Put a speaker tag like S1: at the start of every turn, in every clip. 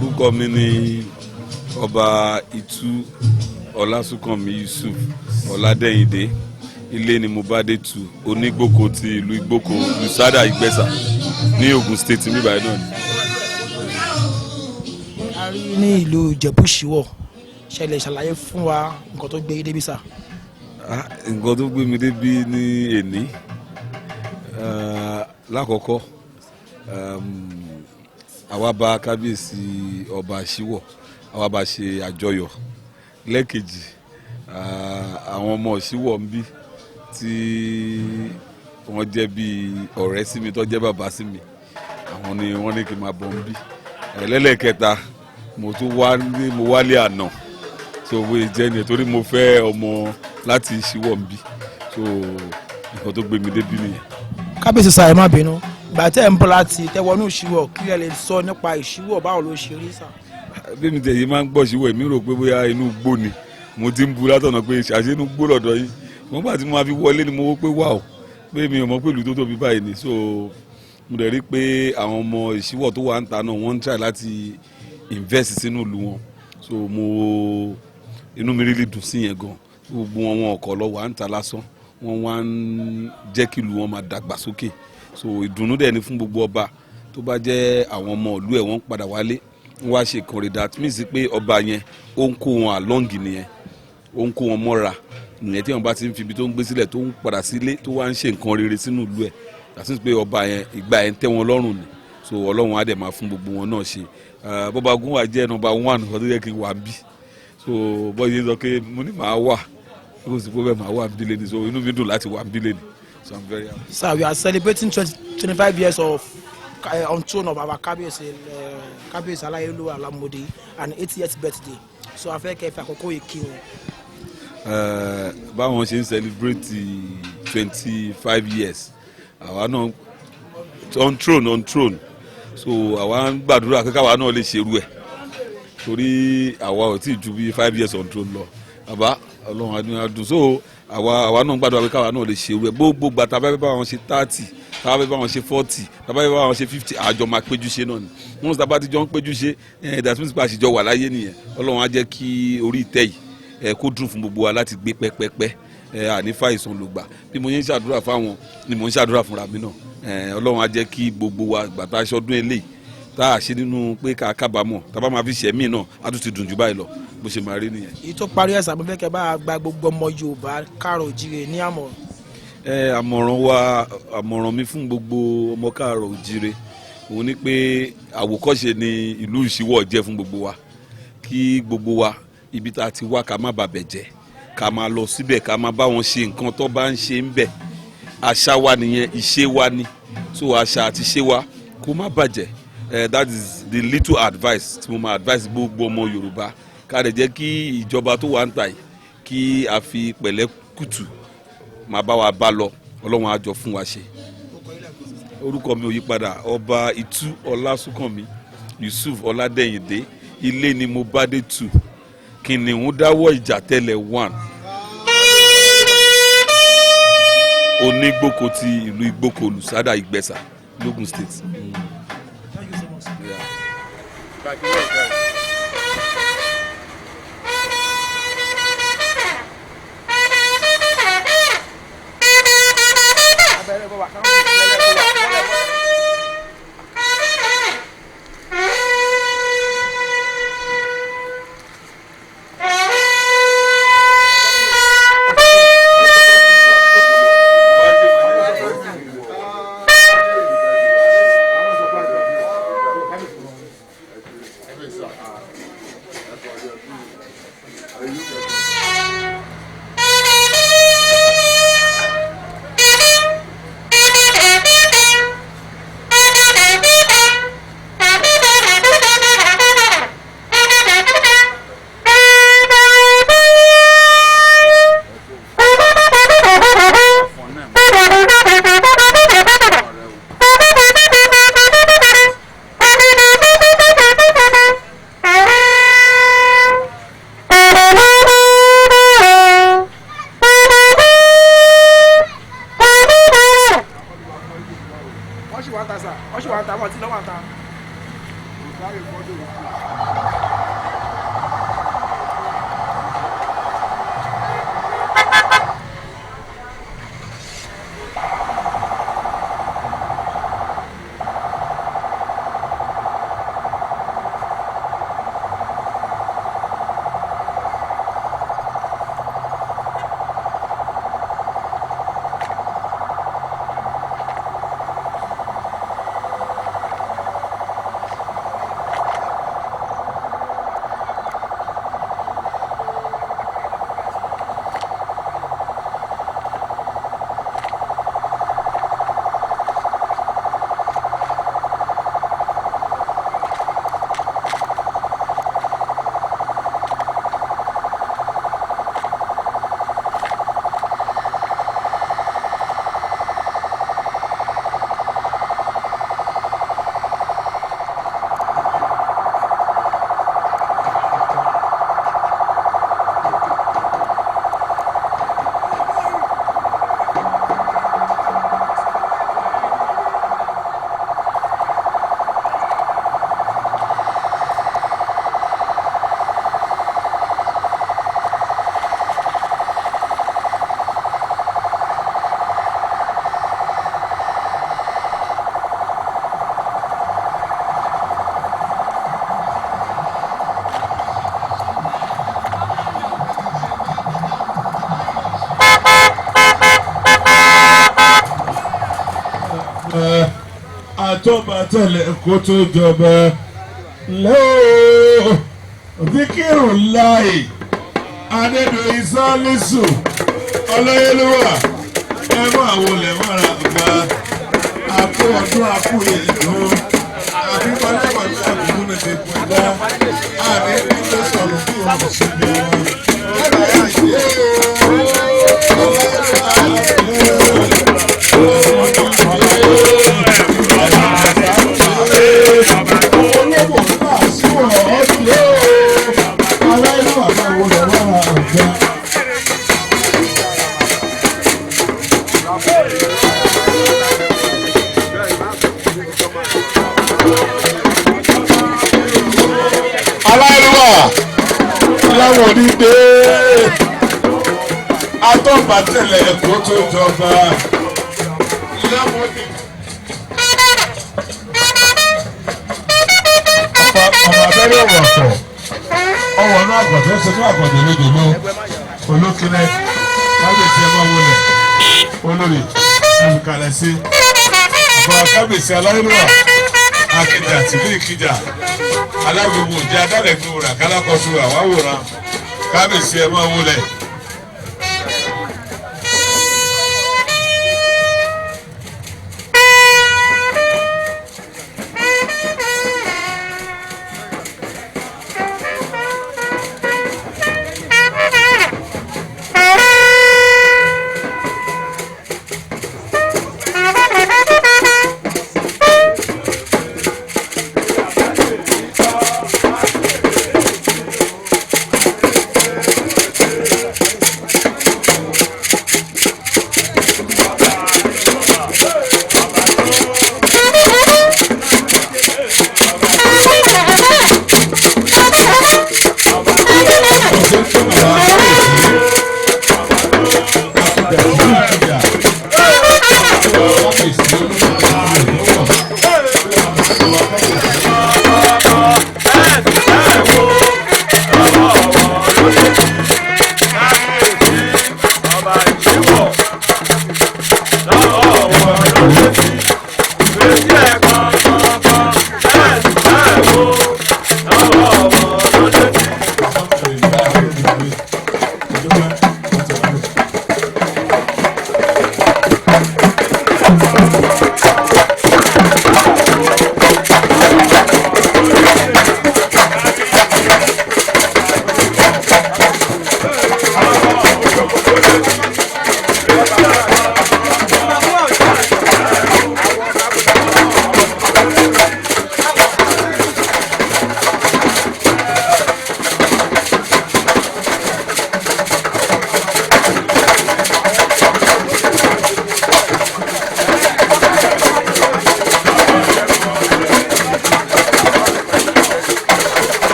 S1: Orúkọ mi ni Ọba Ìtú Ọlásùnkànmí Yusuf Ọládẹ́yìndé. Ilé ni mo bá dé tu Onígbòkó ti ìlú Ìgbòkó, Lusada, Ìgbẹ́sà ní Ogun State níbí báyìí náà ni.
S2: A rí ní ìlú Ìjẹ̀bú Ìṣíwọ̀. Ṣe lè ṣàlàyé fún wa nǹkan tó gbé yín débi, sir?
S1: Ah, nǹkan tó gbé mi débi ní èní, lákọ̀ọ́kọ́, àwa bá kábíyèsí Ọba Ṣíwọ̀, àwa bá ṣe àjọyọ̀. Lẹ́ẹ̀kejì, àwọn ọmọ Ṣíwọ̀ ń bí tí wọ́n jẹ́ bí ọ̀rẹ́ sí mi, tó jẹ́ bàbá sí mi, àwọn ni wọ́n ní kí n máa bọ̀ ń bí. Ẹlẹ́lẹ́kẹta, mo tún wá ní mo wálé àná, so bóyá jẹ́ nìyẹn, torí mo fẹ́ ọmọ láti Ṣíwọ̀ ń bí. So nǹkan tó gbé mi débi nìyẹn.
S2: Kábíyèsí sir, ẹ má bínú, ìgbà tẹ́ ẹ̀ ń bọ̀ láti tẹ́wọ́nú Ìṣíwọ̀, kí ẹ lè sọ nípa Ìṣíwọ̀? Báwo ló ṣe rí, sir?
S1: Bí mi tẹ̀ yìí máa ń gbọ́ Ṣíwọ̀, èmi rò pé bóyá inú igbó ni. Mo ti ń bu látọ̀nà pé ṣàṣẹ inú igbó lọ́dọ̀ yìí. Wọ́n gbà tí mo máa fi wọlé ni mo wó pé wà ó, pé mi ò mọ̀ pé ìlú tó tóbi báyìí ni. So mo dẹ̀ rí pé àwọn ọmọ Ìṣíwọ̀ tó wà ń ta náà, wọ́n ń try láti invest sínú ìlú wọn. So mo inú mi really dùn sí yẹn gan. Gbogbo wọn, wọn ọkọ̀ lọ wà ń ta lásán, wọ́n wá ń jẹ́ kí ìlú wọn máa dàgbà sókè. So ìdùnnú dẹ̀ ni fún gbogbo ọba tó bá jẹ́ àwọn ọmọ ìlú ẹ̀, wọ́n ń padà wálé, wọ́n wá ṣe ìkànnì. That means pé ọba yẹn, ó ń kó wọn along nìyẹn, ó ń kó wọn mọ́ra nìyẹn. Tí wọn bá ti ń fi ibi tó ń gbé sílẹ̀, tó ń padà sílé, tó wá ń ṣe nǹkan rere sínú ìlú ẹ̀, that means pé ọba yẹn, ìgbà yẹn tẹ́ wọn lọ́rùn ni. So Ọlọ́run á dẹ̀ máa fún gbogbo wọn náà ṣe. Bọ́ba gún wa jẹ́ number one nǹkan tó yẹ kí n wà bí. So bọ́ ṣe sọ pé mo ní màá wà, kó sì pé bẹ́ẹ̀ màá wà bí lẹ́ni. So inú mi dùn láti wà bí lẹ́ni, so I'm very happy.
S2: Sir, we are celebrating 25 years of on throne of our Kábíyèsí, Kábíyèsí Aláyélúwà Alámọdé, and 80th birthday. So a fẹ́ kẹ́ fi àkókò yìí kí wọn.
S1: Báwọn ṣe ń celebrate 25 years àwa náà on throne, on throne, so àwa ń gbàdúrà pé káwa náà lè ṣerú ẹ̀, torí àwa ò tí ì ju bí 5 years on throne lọ. Bàbá, Ọlọ́run adùn adùn. So àwa náà ń gbàdúrà pé káwa náà lè ṣerú ẹ̀. Gbogbo gbà tá a bá fẹ́ bá wọn ṣe 30, tá a bá fẹ́ bá wọn ṣe 40, tá a bá fẹ́ bá wọn ṣe 50, àjọ máa péjú ṣe náà ni. Wọ́n sábà ti jọ ń péjú ṣe ẹ̀, that means pé àṣìjọ wà láyé nìyẹn. Ọlọ́run á jẹ́ kí orí ìtẹ́ yìí ẹ kó dùn fún gbogbo wa láti gbé pẹ́pẹ́pẹ́ ẹ, àní fàìsàn ló gbà. Bí mo yẹn ń ṣàdúrà fáwọn ni mo ń ṣàdúrà fúnra mi náà. Ọlọ́run á jẹ́ kí gbogbo wa gbà tá a ṣọdún eléyìí tá a ṣe nínú pé ká kábàámọ̀, tá a bá máa fi ṣẹ̀mí náà, á tún ti dùn jù báyìí lọ. Bó ṣe máa rí nìyẹn.
S2: Èyí tó parí ẹ̀sà, mo fẹ́ kẹ́ bá gba gbogbo ọmọ Yorùbá káàrọ̀ òjíire ní àmọ̀ràn.
S1: Ẹ àmọ̀ràn wa, àmọ̀ràn mi fún gbogbo ọmọ káàrọ̀ òjíire òun ni pé àwòkọ́ṣe ni ìlú Ìṣíwọ̀ jẹ́ fún gbogbo wa. Kí gbogbo wa, ibi tá a ti wá, ká má bàbẹ̀ jẹ́, ká máa lọ síbẹ̀, ká máa bá wọn ṣe nǹkan tó bá ń ṣe ń bẹ̀. Àṣà wa nìyẹn, ìṣe wa ni. So àṣà àti ìṣe wa kó má bàjẹ́. That is the little advice tí mo máa advice gbogbo ọmọ Yorùbá. Ká lè jẹ́ kí ìjọba tó wà ń tà yìí, kí a fi pẹ̀lẹ́ kùtù máa bá wa bá lọ. Ọlọ́run á jọ fún wa ṣe. Orúkọ mi ò yí padà, Ọba Ìtú Ọlásùnkànmí Yusuf Ọládẹ́yìndé. Ilé ni mo bá dé tù, kìnìún dáwọ́ ìjà tẹ́lẹ̀ one, Onígbòkó ti ìlú Ìgbòkó, Lùsádà, Ìgbẹ́sà, l'Ógùn State.
S2: Thank you so much.
S1: Yeah.
S3: Back in guys.
S2: Abẹ́rẹ́ bọ̀ wá káwọn fi ìṣẹ̀lẹ̀ bọ̀ wá kọ́lẹ̀ bọ̀.
S4: Atọ́ba tẹ̀lé kó tó jọba lẹ́wọ̀ Díkìrù láì Adédoyin Sálísù Ọláyélúwà ẹ máa wọlé mọ́ra gba àpò ọdún àpò ìlú àbí pálẹ́pàlẹ́ àbùkù ní ti pín dá àní nílé sọ̀rọ̀ fún òun sí ni wọn. Aláìlúwà láwọn onídé atọ́ba tẹ̀lé ẹ̀kọ́ tó jọba láwọn onídé. Ọmọ abẹ́rẹ́ ọ̀wọ̀ ọ̀tọ̀ ọwọ́ náà àgbọ̀tẹ́ ṣe fún àgbọ̀tẹ́ lójoojú olókìlẹ̀ kábíyèsí ẹ máa wọlé olórí ẹ̀fìkàlẹ̀ sí ọ̀pọ̀ kábíyèsí aláìlúwà akéjà tìlú ìkìjà alágbogbo òjì adálẹ̀gbò rà kálákọ̀ọ́sù àwáwòrán kábíyèsí ẹ máa wọlé.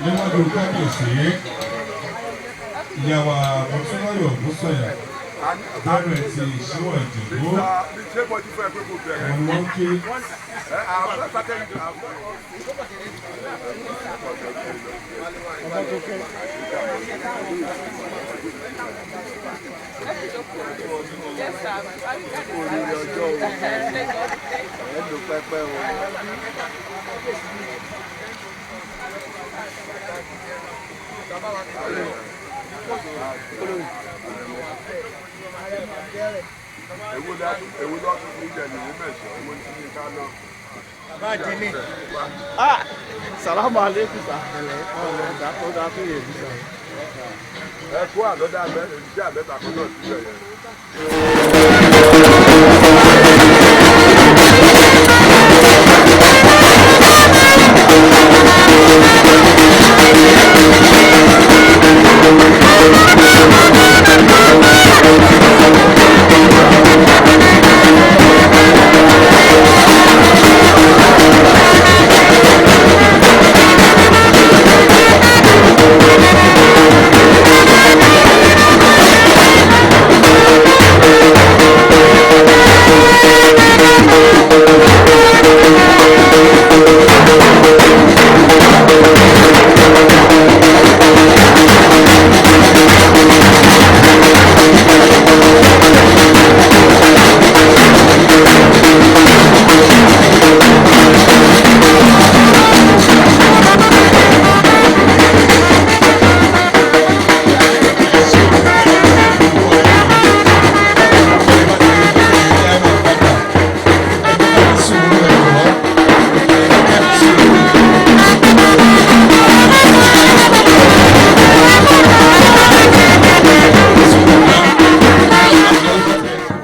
S4: Níwájú kábíyèsí ìyàwó Mọ́túnráyọ̀ Ògúnsànyà bẹ̀rẹ̀ ti ìṣíwọ̀ ìdìbò òun ló ń ké.
S3: Oríire ọjọ́ o, ẹ lò pẹ́pẹ́ o. Èwo ló tún fi jẹ nìyí mẹ́sàn-án, èwo ní ká lọ. Ah, salamu alaikum sa. Ẹ kú àlọ́dá mẹ́rin tí àbẹ́ta kọ́ náà síbẹ̀ yẹn.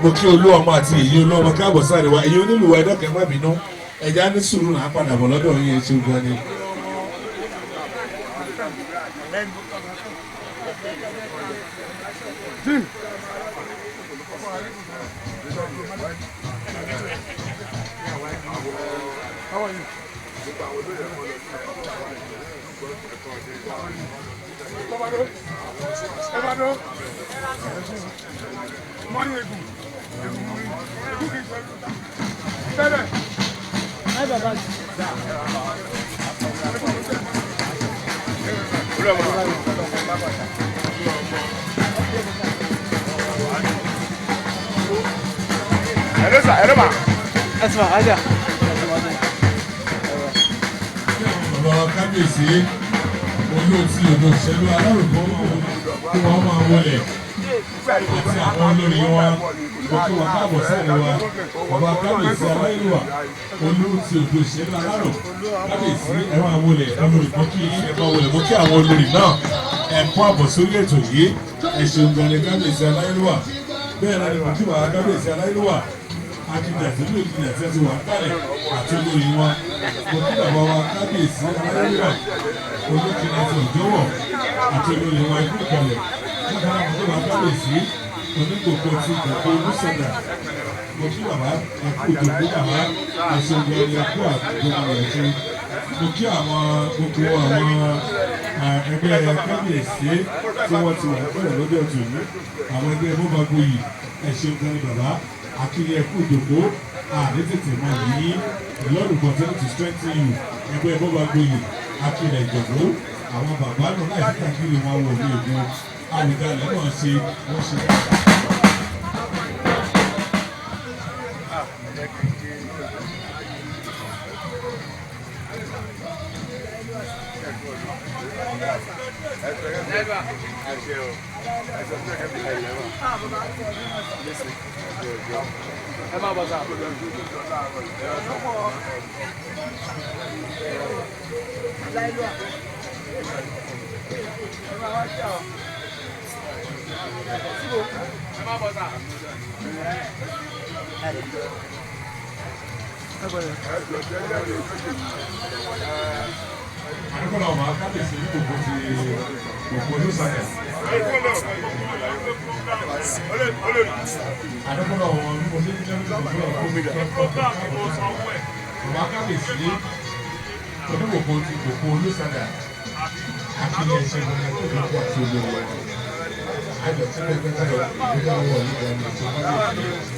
S4: Mo kí olú ọmọ àti èyí olú ọmọ káàbọ̀ sáré wa èyí onílùwà ẹ̀dọ́kẹ́ má bínú ẹ̀já ní sùúrù náà padà bọ̀ lọ́dọ̀ yín ẹ̀ṣẹ̀ gan ni.
S3: Hello sir, hello ma.
S2: Ẹ̀sìn àjà.
S4: Bàbá kábíyèsí olóòtú odò ìṣẹ́lú alárùkọ kí wọ́n máa wọlé àti àwọn olórí wọn mo kí wọn káàbọ̀ sáré wa. Bàbá kábíyèsí aláìlúwà olóòtú odò ìṣẹ́lú alárò kábíyèsí ẹ máa wọlé olórí mo kí ẹ máa wọlé mo kí àwọn olórí náà ẹ kú àbọ̀ sórí ètò yìí ẹ ṣeun gan ni kábíyèsí aláìlúwà bẹ́ẹ̀ náà ni mo kí bàbá kábíyèsí aláìlúwà akíndà tí ló ìdílé àti ẹtì wà kálẹ̀ àti olórí wa mo kí bàbá wa kábíyèsí aláìlúwà olókìlá ti ìjọwọ àti olórí wa ikú ìkàlẹ̀ bákan náà mo kí bàbá kábíyèsí onígbòkó ti gbòkó olùsọdà mo kí bàbá ẹkú ìjòkó bàbá ẹsẹ ogun ẹni ẹkú àgbọ̀n rẹ̀ ṣe mo kí àwọn gbogbo àwọn ẹgbẹ́ kábíyèsí tí wọ́n ti wà pẹ̀lú lọ́jọ́ tòní àwọn ẹgbẹ́ mọ́bàgbóyè ẹ ṣeun gan ni bàbá akínyẹ kú ìjòkó àní tètè mọ yìí the Lord will continue to strengthen you ẹgbẹ́ mọ́bàgbóyè akínyẹ ìjòkó àwọn bàbá náà láì fi kàkiri wọn wò ní ègbò àwùjalẹ̀ náà ṣe wọ́n ṣe.
S3: Ẹ má bọ̀ sá. Ẹ má bọ̀ sá.
S4: Àdúgbò ọmọ kábíyèsí ní gbogbo ti gbogbo olùsàkẹ́. Àdúgbò ọmọ ní mo ṣe ń jẹ́ gbogbo ọmọ kábíyèsí onígbòkó ti gbogbo olùsàkẹ́. Akínyẹ ṣe gbogbo gbogbo àti olówó. Àjọ tí wọ́n gbé lọ ìgbéga wọ̀ nígbà ní ìṣe kábíyèsí.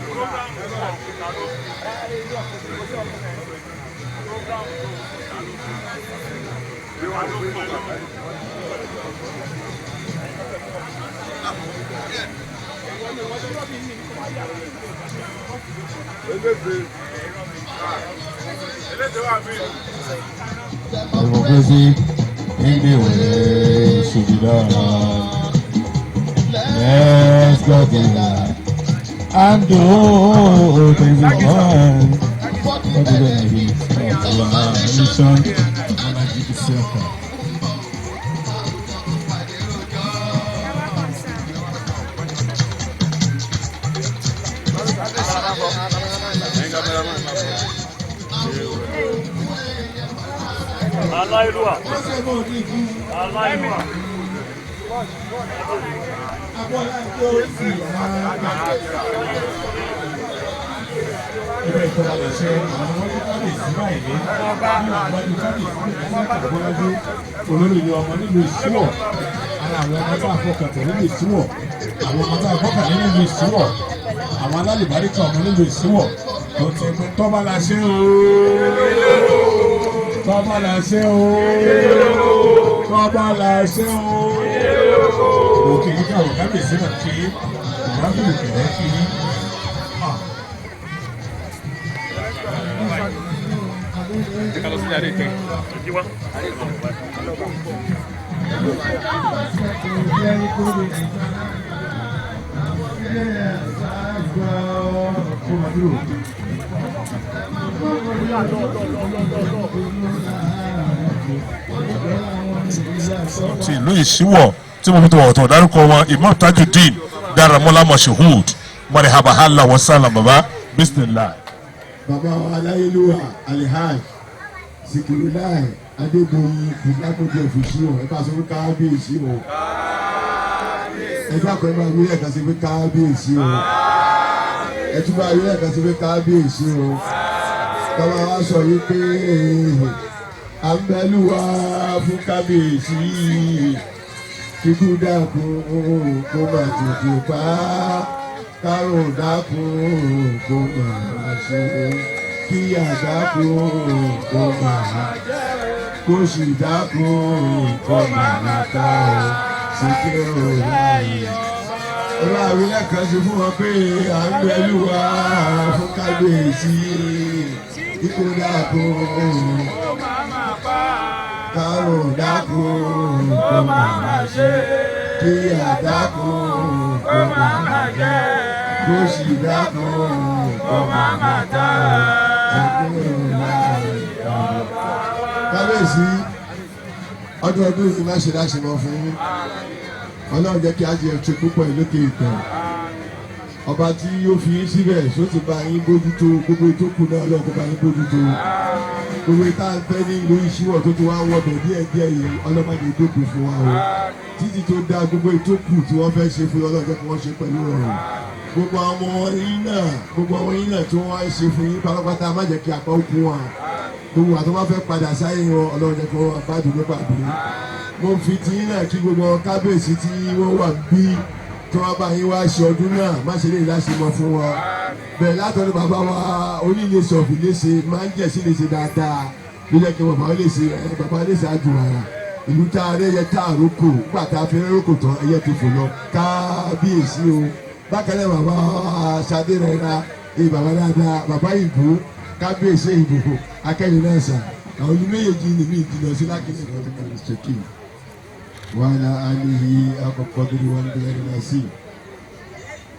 S5: Democracy in the way should be done. Let's go together and do things we want. What is it? our nation, Bolaji Isiaka.
S6: Aláìlúwà. Aláìlúwà.
S4: Ibẹ̀ ìjọba lè ṣe àwọn ọmọ kábíyèsí báyìí ní àwọn kábíyèsí ní Bọ́lájú olórí ni ọmọ nílùú Ìsíwọ̀, ara àwọn ọmọ tá a fọkàn tẹ̀ nílùú Ìsíwọ̀, àwọn ọmọ tá a fọkàn lé nílùú Ìsíwọ̀, àwọn alálùbáríkà ọmọ nílùú Ìsíwọ̀ tó ti pé tọ́ba la ṣe ooo, tọ́ba la ṣe ooo, tọ́ba la ṣe ooo. Òkè yìí káwọ̀ kábíyèsí náà kí ìwádìí kẹ̀lẹ́ kí.
S7: Ti ìlú Ìsíwọ̀ tí mo fi tọ̀wọ̀tọ̀wọ̀ dárúkọ wọn, Imam Tajudeen Daramola Moshood, marhaba hala wa salam baba, bismillah.
S5: Bàbá wa aláyélúwà Alihaj Sikirulai Adédoyin Ìdákòjì Òfìsíwọ̀, ẹ bá sọ pé káábíyèsí o. Ẹ dákun, ẹ bá wí lẹ́ẹ̀kan sí pé káábíyèsí o. Ẹ tún bá wí lẹ́ẹ̀kan sí pé káábíyèsí o. Bàbá wa sọ yìí pé à ń bẹ́lúwa fún kábíyèsí, kíkú dákun kó má tètè pa á, kárùn dákun kó má ṣe, kíyà dákun kó má, kó sì dákun kó má ta o síkírù láàyè. Ọlọ́run lẹ́ẹ̀kan sí fún wọn pé à ń bẹ́lúwa fún kábíyèsí, kíkú dákun, kárùn dákun kó má ṣe, kíyà dákun kó má jẹ́, kó sì dákun kó má ta síkírù láàyè. Kábíyèsí, ọdún ọdún yìí má ṣe láṣẹ mọ́ fún yín. Ọlọ́run jẹ́ kí á jẹ ṣe púpọ̀ lókè ìtàn. Ọba tí ó fi yín síbẹ̀ só ti bá yín bójútó gbogbo tó kù náà, Ọlọ́run kó bá yín bójútó gbogbo ìta ń fẹ́ ní ìlú Ìsíwọ̀ tó ti wá ń wọbẹ̀ díẹ̀ díẹ̀ yìí. Ọlọ́mọdé dókun fún wa o, títí tó dá gbogbo ìtókù tí wọ́n fẹ́ ṣe fún Ọlọ́run, jẹ́ kí wọ́n ṣe pẹ̀lú ọ̀rọ̀ gbogbo àwọn ọmọ yín náà, gbogbo àwọn yín náà tí wọ́n wá ń ṣe fún yín pátápátá. Má jẹ́ kí apá ó kún wa. Gbogbo àti wọ́n fẹ́ padà sáyé wọn, Ọlọ́run jẹ́ kí wọ́n bá dùn nípa àbúrò. Mo fi ti yín náà kí gbogbo kábíyèsí tí wọ́n wà bí tí wọ́n bá yín wá ṣe ọdún náà, má ṣe lè láṣẹ mọ́ fún wọn bẹ́ẹ̀. Látọ̀dọ̀ bàbá wa onílé sọ̀fì léṣe máa ń jẹ̀ sí léṣe dáadáa ló jẹ́ kí bàbá léṣe, bàbá léṣe àjùwàrà ìlú tá a rẹ̀ yẹ tá a rókò nígbà tá a fi rókò tán, ẹyẹ ti fò lọ. Kábíyèsí o. Bákan náà, bàbá Sadé rẹ̀ ra ẹ, bàbá dáadáa, bàbá ìbò, kábíyèsí ìbò akẹ́yìn náà sà, àwọn olùméyèjì ni mí ìdìnnà sí lákìlẹ̀ ìrọ̀lẹ́ وعلى آله حق قدر والبلاد العظيم.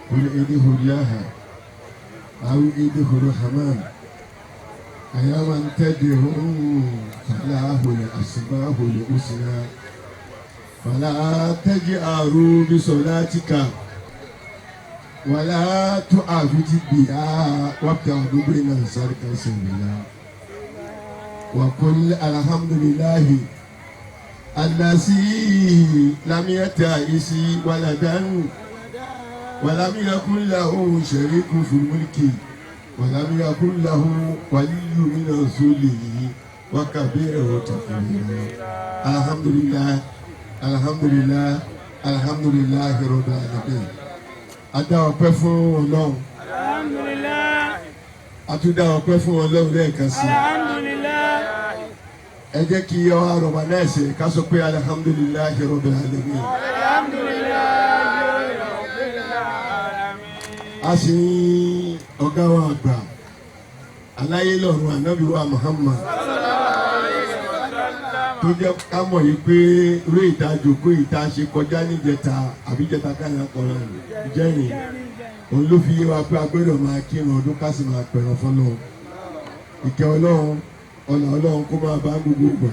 S5: قل ادعوا الله أو ادعوا الرحمن أياما تدعوا فله الأسماء الحسنى فلا تجأروا بصلاتك ولا تعافت بها وابتغوا بين ذلك سبيلا. وقل الحمد لله الذي لم يتخذ ولدا ولم يكن له شريك في الملك ولم يكن له ولي من الذل وكبره تكبيرا. الحمد لله، الحمد لله، الحمد لله رب العالمين. A dá ọpẹ́ fún Ọlọ́run.
S6: Alhamdulillah.
S5: A tún dá ọpẹ́ fún Ọlọ́run lẹ́ẹ̀kan sí i.
S6: Alhamdulillah.
S5: Ẹ jẹ́ kí ọ àrọ̀bà náà ṣe ká sọ pé alhamdulillahi rabbil alamin.
S6: Alhamdulillahi rabbil alamin.
S5: A sì ń ọ̀gá wa àgbà aláyé lọ́run, ànábì wa Muhammad, tó jẹ́ ká mọ̀ yìí pé eré ìta jòkó ìta ṣe kọjá níjẹta àbíjẹta káyà kọ̀ọ̀rọ̀ jẹ́rìn òun ló fi yé wa pé a gbọ́dọ̀ máa kírun ọdún, ká sì máa pẹ̀rọ fọlọ́ ìkẹ́ Ọlọ́run. Ọ̀nà Ọlọ́run kó máa bá gbogbo gbà.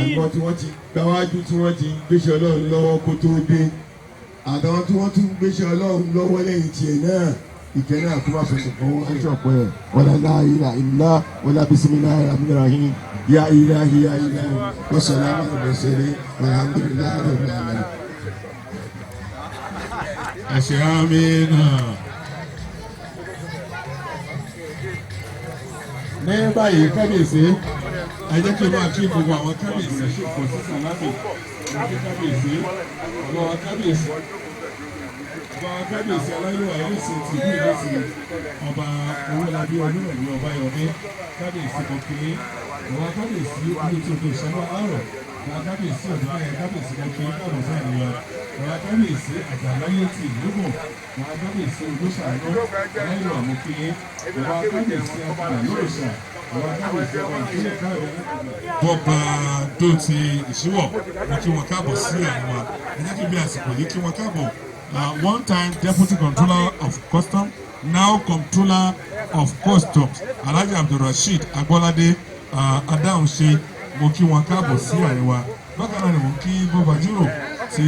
S5: Àwọn tí wọ́n ti gbáwájú, tí wọ́n ti gbéṣẹ́ Ọlọ́run lọ́wọ́ kó tó dé, àtàwọn tí wọ́n tún gbéṣẹ́ Ọlọ́run lọ́wọ́ lẹ́yìn tiẹ̀ náà, ìkẹ́ náà kó má fẹsẹ̀ kọ́ wọ́n ṣọ̀pọ̀ ẹ̀. Wala la ilaha illa wala bismillahir rahmanir rahim ya ilahi ya ilahi wa salamu ala mursalin walhamdulillahi rabbil alamin.
S4: Ẹ ṣe àmín náà. Ní báyìí, kábíyèsí, ẹ jẹ́ kí n máa kí gbogbo àwọn kábíyèsí kò sí sàlámì. Mo kí kábíyèsí, ọba kábíyèsí, ọba kábíyèsí aláyélúwà ẹlẹ́sìn ti ìlú Ìlẹ́sìn, Ọba Owólabí Olúrẹ̀mí Ọbáyọmí, kábíyèsí, mo kí ọba kábíyèsí olú tí o ìṣẹ́wọ́ àárọ̀, ọba kábíyèsí ọ̀dúnmáyẹ, kábíyèsí, mo kí káàbọ̀ sáà wa, ọba kábíyèsí Àjàláyé ti ìlú Gùn, ọba kábíyèsí Olóṣàánú aláyélúwà, mo kí ọba kábíyèsí Akùnà lóòṣà, ọba kábíyèsí, ọba ìpínlẹ̀ káàbọ̀ bọ́ba tó ti Ìṣíwọ̀, mo kí wọn káàbọ̀ sí àárín wa. Ẹ jẹ́ kí n bí àsìkò yìí kí wọn káàbọ̀, one time deputy controller of customs, now Comptroller of Customs, Alhaji Abdulrasheed Agbọ́ládé Adáhunṣe, mo kí wọn káàbọ̀ sí àárín wa. Bákan náà ni mo kí bọ́ba jírò ti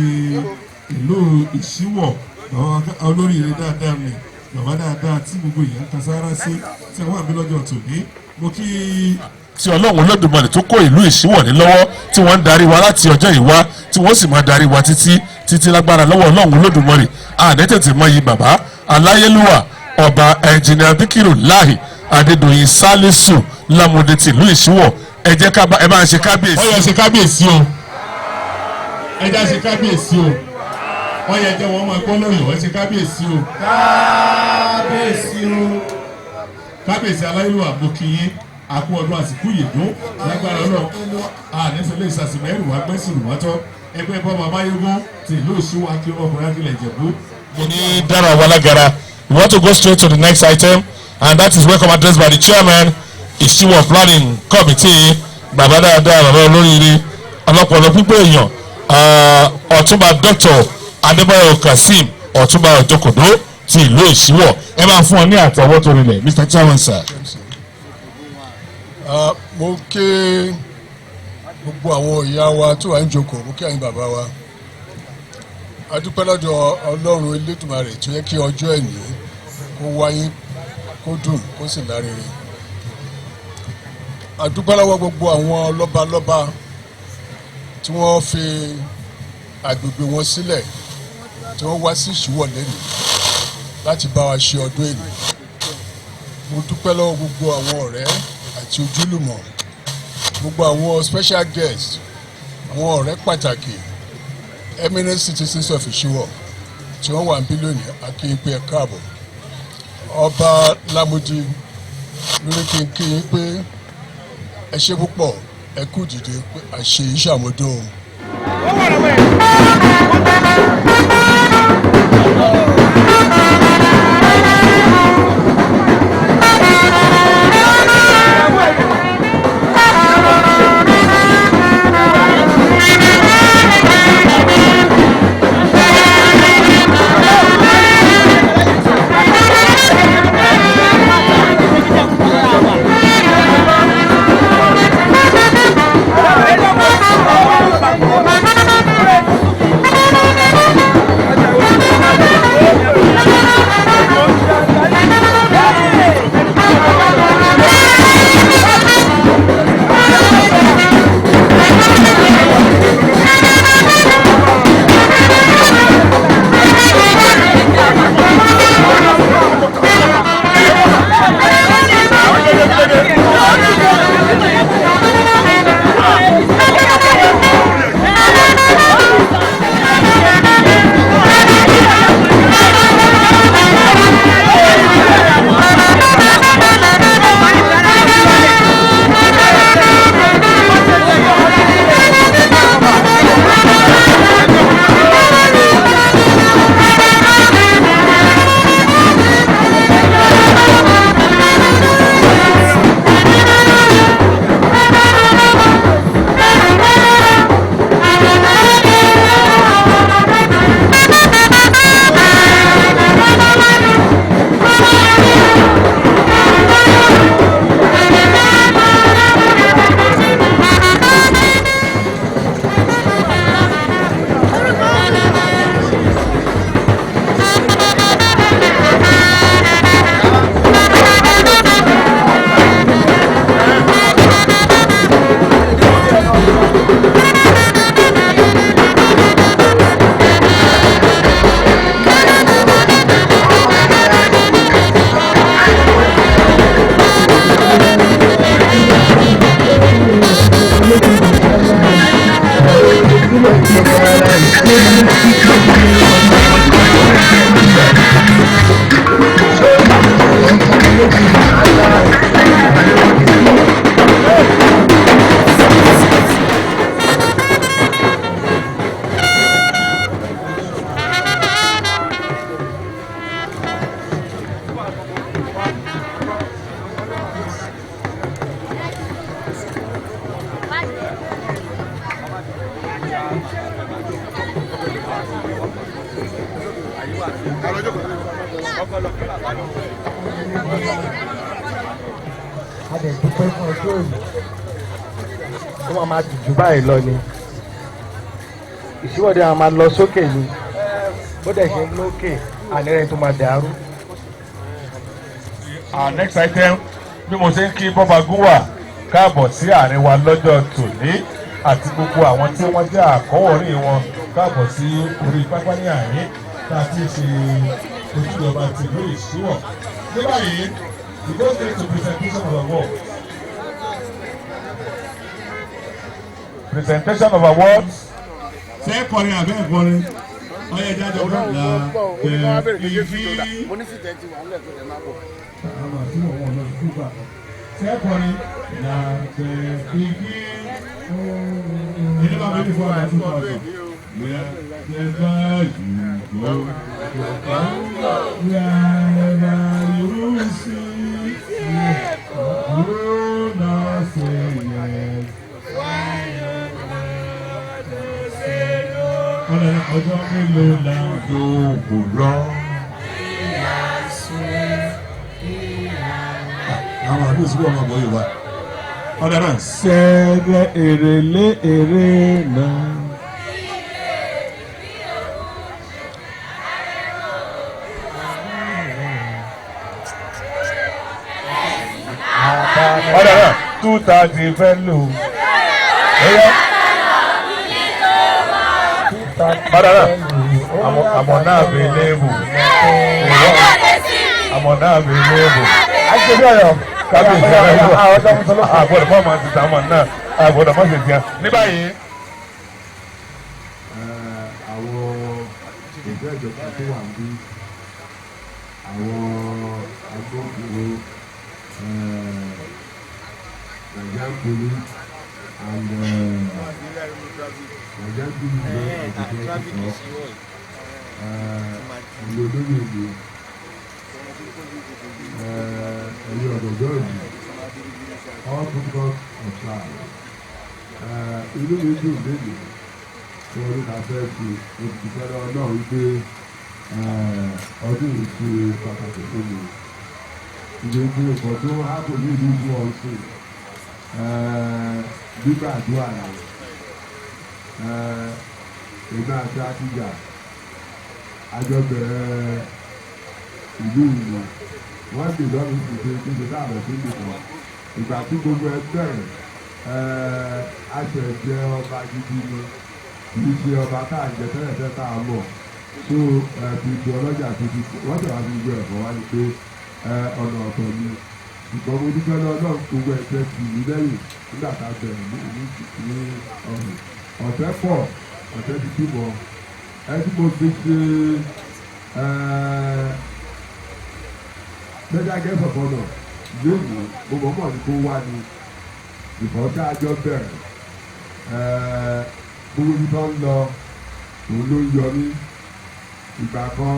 S4: ìlú Ìṣíwọ̀, bàbá olóríire dáadáa mi, bàbá dáadáa tí gbogbo èèyàn kan sára sí, tí àwọn àbí lọ́jọ́ tòní, mo kí tí Ọlọ́run Olódùmarè tó kó ìlú Ìṣíwọ̀ ní lọ́wọ́, tí wọ́n ń darí wa láti ọjọ́ yìí wá, tí wọ́n sì máa darí wa títí títí lágbára lọ́wọ́ Ọlọ́run Olódùmarè. Àdẹ́tẹ̀tẹ̀ mọ yìí, bàbá aláyélúwà, Ọba Ẹnjìnìà Bíkírù Láì Adédọ̀yìn Sálísù Lámúdé tìlú Ìṣíwọ̀, ẹ jẹ́ ká ẹ máa ṣe kábíyèsí. Ó yẹ ṣe kábíyèsí o, ẹ já ṣe kábíyèsí o. Ó yẹ jẹ́ wọ́n máa gbọ́ lọ́yọ̀ọ́, ẹ ṣe kábíyèsí o.
S8: Kábíyèsí o.
S4: Kábíyèsí aláyélúwà, mo kí yín àkú ọdún àsìkò yèdún lágbára Ọlọ́run. Àníṣe ìsàsìmẹ́rù wá gbẹ́sìrù wá tọ́ ẹgbẹ́ bọ́mọ amáyégún ti ìlú Òṣùwà kí ọmọkùnrin akílẹ̀ Ìjẹ̀bú. Mo ní dára wa lágara. We want to go straight to the next item, and that is welcome address by the chairman, Ìṣíwọ̀ Planning Committee, bàbá dáadáa, bàbá olóríire, ọlọ́pọ̀lọ́ pípé èèyàn, Ọ̀túnba Dr. Adébáyọ̀ Kazeem, Ọ̀túnba Ọ̀jọ̀kọ̀dó ti ìlú Ìṣíwọ̀. Ẹ máa fún ọ ní àtẹ̀wọ́ tó rinlẹ̀, Mr. Chairman, sir.
S9: Mo kí gbogbo àwọn ìyá wa tó wà ń jókòó, mo kí àyìn bàbá wa. A dúpẹ́ lọ́dọ̀ Ọlọ́run Elédùmarè tó yẹ kí ọjọ́ ẹ̀ní kó wáyé, kó dùn, kó sì lárinrin. A dúpẹ́ lọ́wọ́ gbogbo àwọn lọ́balọ́ba tí wọ́n fi agbègbè wọn sílẹ̀, tí wọ́n wá sí Ìṣíwọ̀ lẹ́nu láti bá wa ṣe ọdún èní. Mo dúpẹ́ lọ́wọ́ gbogbo àwọn ọ̀rẹ́ àti ojúlùmọ̀, gbogbo àwọn special guests, àwọn ọ̀rẹ́ pàtàkì, eminent citizens of Ìṣíwọ̀ tí wọ́n wà níbí lónìí. A kí yín pé ẹ káàbọ̀. Ọba Lámúdí lórí kí n kí yín pé ẹ ṣe púpọ̀, ẹ kú dìde, pé àṣẹ yìí ṣàmódó o.
S6: Thank you.
S10: A lè dúpẹ́ fún ọjọ́ òní ó máa máa dùn jù báyìí lọ ni. Ìṣíwọ́de àwọn máa lọ sókè ni, bó dẹ̀ ṣe ń lókè ànírẹ́ tó máa dàrú.
S7: Our next item, bí mo ṣe ń kí Bọ́ba Gúnwà káàbọ̀ sí àárín wa lọ́jọ́ tòní àti gbogbo àwọn tí wọ́n jẹ́ àkọ́wọ̀rí wọn káàbọ̀ sí orí pápá ní àárín tá a ti ṣe ojúlọ́ba tìlú Ìṣíwọ̀. Ní báyìí, we go straight to presentation of awards. Presentation of awards.
S4: Ṣé ẹ kọrin àbẹ́ ẹ kọrin? Ọyẹ jáde ọdún la tẹ ìfi. Àwọn àti wọn wọn lọ sí kúbà. Ṣé ẹ kọrin la tẹ ìfi? Ilé bá mi fún ọdún 2000. Wherever you go, wherever you see, you now say yes. Ọjọ́ mélòó la yóò lọ? Àwọn àbí òsínbó ọmọ ọmọ Yorùbá. Ọ̀dà náà sẹ́rẹ̀ èrèlé èrè náà.
S7: Ọ̀dà náà 230 fẹ́ lò. Ọ̀dà náà àmọ̀ náà fi léèbù. Àmọ̀ náà fi léèbù. Kábíyèsí àgbọ̀dọ̀ mọ́ máa ti tà àmọ̀ náà àgbọ̀dọ̀ mọ́ sì tiẹ̀. Ní báyìí.
S3: Àwọn ìjọ ìjọba tó wà níbí, àwọn agbófinró, Nigerian police and Nigerian police ìlú olóyè ìlú ẹ̀yìn ọ̀dọ̀dọ̀ ìlú, all protocols observed. Inú mi dùn lélẹ̀ fún ọdún tá a fẹ́ fi òtítọ́ náà wípé ọdún yìí ṣe pàtàkì fún mi. Ìgbésí nǹkan tó hápò ní ìlú ìlú ọ̀sìn gbígbà àdúrà ni èmi àti Akíjà àjọ bẹ̀rẹ̀ ìlú ìlú wọ́n sì lọ́rùn sí pé kí n ṣe dáàbò sí nìkan. Ìgbà tí gbogbo ẹ bẹ̀rẹ̀, àṣẹjẹ ọba gidi ni, kì í ṣe ọba tá à ń jẹ tẹ́lẹ̀ tẹ́lẹ̀ tá a mọ̀ tó tuntun ọlọ́jà tuntun wọ́n tẹ̀wá fi gbogbo ẹ̀fọ́ wá ní pé ọ̀nà ọ̀tọ̀ ni. Ṣùgbọ́n mo dúpẹ́ lọ́wọ́ náà gbogbo ẹ̀fẹ́ tì mí lẹ́yìn nígbà tá a bẹ̀rẹ̀ ní ọ̀rùn. Ọ̀tẹ̀ pọ̀, ọ̀tẹ̀ ti túbọ̀ ẹ tí mo fi ṣe special guest of honour lónìí, mo mọ̀ mọ̀ ní kó wá ní ìfọ̀ tá a jọ bẹ̀rẹ̀. Gbogbo ibi tó ń lọ òun ló ń yọ mí. Ìgbà kan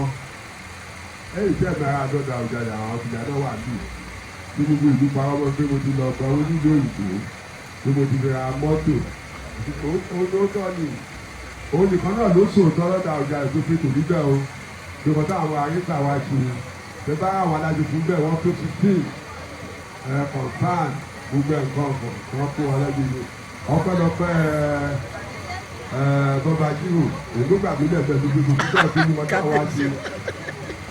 S3: ẹ̀yìn tí ẹ̀mí ara àdọ́dọ̀ Àwùjalè àwọn ọ̀gbìnà náà wà ní ní gbogbo ìlú parọ́ mọ́ pé mo ti lọ gba onílé òyìnbó, pé mo ti fi ra mọ́tò. Ó ni òun nìkan náà ló sòótọ́ lọ́dọ̀ Àwùjalè tó fi kò ní bẹ́ẹ̀ o. Ìkọ̀ táwọn aríta wa ṣe ṣe bá àwọn adájọ́ fún bẹ́ẹ̀ wọ́n tó 15 kọ̀ǹfàn gbogbo ẹ̀ nǹkan ọ̀kan wọ́n kó wọn lẹ́bi ni. Ọpẹ́lọpẹ́ bọ́ba jírò òun ló gbàgbé lẹ́gbẹ̀ẹ́ tó gbogbo tó tó ní wọn táwọn wá ṣe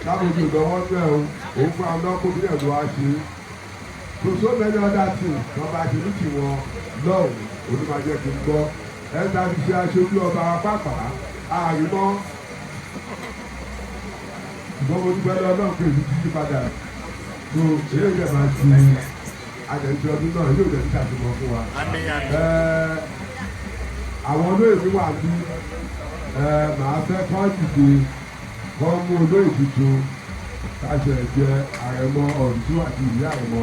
S3: lábòjú ìdánwò bẹ́ẹ̀ o, òun fún àwọn ọlọ́kọ̀ bí ẹ̀dùn wá ṣe. So so many other things bàbá ṣe ní tiwọn lọ́hùn òun ló máa jẹ́ kí n gbọ́. Ẹ̀ ń tàbí ṣe aṣojú ọba pàápàá àrímọ́. Ṣùgbọ́n mo dúpẹ́ lọ́wọ́ náà pé èmi ti yí padà. So eré ìjọba máa ti àjẹjọ ọdún náà yóò dẹ̀ níta tó mọ fún wa. Àwọn olóyè mi wà bí Màá fẹ́ kọ́ dìde kọ́ mú olóyè tuntun káṣẹ jẹ àrẹ̀mọ ọ̀dùn àti ìyá àrẹ̀mọ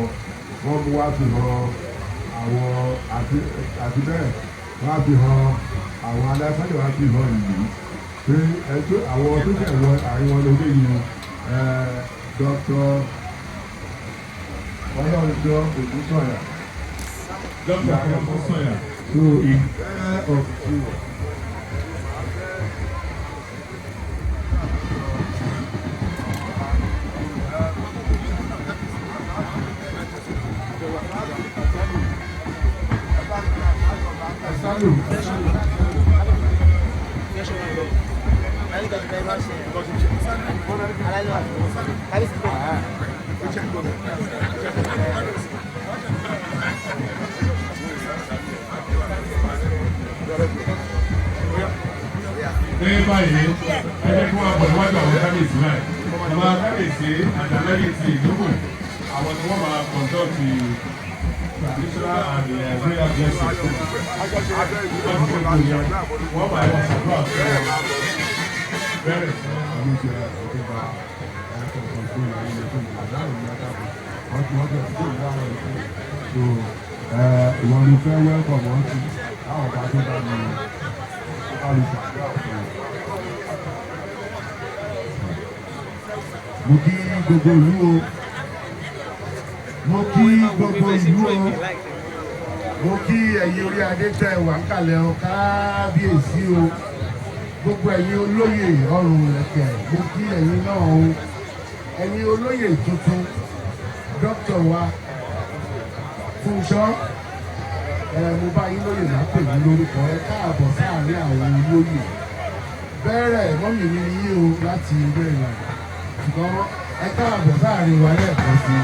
S3: wọ́n mú wá fi hàn àwọn àti bẹ́ẹ̀ wá fi hàn àwọn aláṣẹ wá fi hàn ìlú pé ẹjọ́ àwọn tó jẹ́ wọ àárín wọn lóde yìí Dr. Ọlọ́runjọ́ Ògúnsọ̀yà.
S7: Dr. Ògúnsọ̀yà.
S3: So ìfẹ́ ọ̀gbìn.
S7: Ní báyìí, ẹ jẹ́ kí wọ́n bọ̀ níwájú àwọn kábíyèsí báyìí. Àwọn kábíyèsí àtàlẹ́yìn ti ìlú, àwọn ni wọ́n máa conduct traditional and royal blessing. Wọ́n máa wọ́n ṣàdúrà fún wọn. Bẹ́ẹ̀rẹ̀.
S3: Ìwọ ni fẹ́ wẹ́kọ̀mù ọtí láwọn ọba tó bá mi bá mi ṣàdúrà fún ọ.
S5: Mo kí gbogbo ìlú o, mo kí gbogbo ìlú o, mo kí ẹ̀yin orí adé tẹ́ wà ń kalẹ̀ o, kábíyèsí o, gbogbo ẹ̀yin olóyè ọrùn lẹ̀kẹ̀, mo kí ẹ̀yin náà o, ẹ̀yin olóyè tuntun, dókítà wa Fúnṣọ́, ẹ mo bá yín lóyè má pè mí lórúkọ, ẹ káàbọ̀ sáàárín àwọn olóyè. Bẹ́ẹ̀rẹ̀ mọ́mì mi ni yín o láti Maryland, ṣùgbọ́n ẹ káàbọ̀ sáàárín wa lẹ́ẹ̀kan sí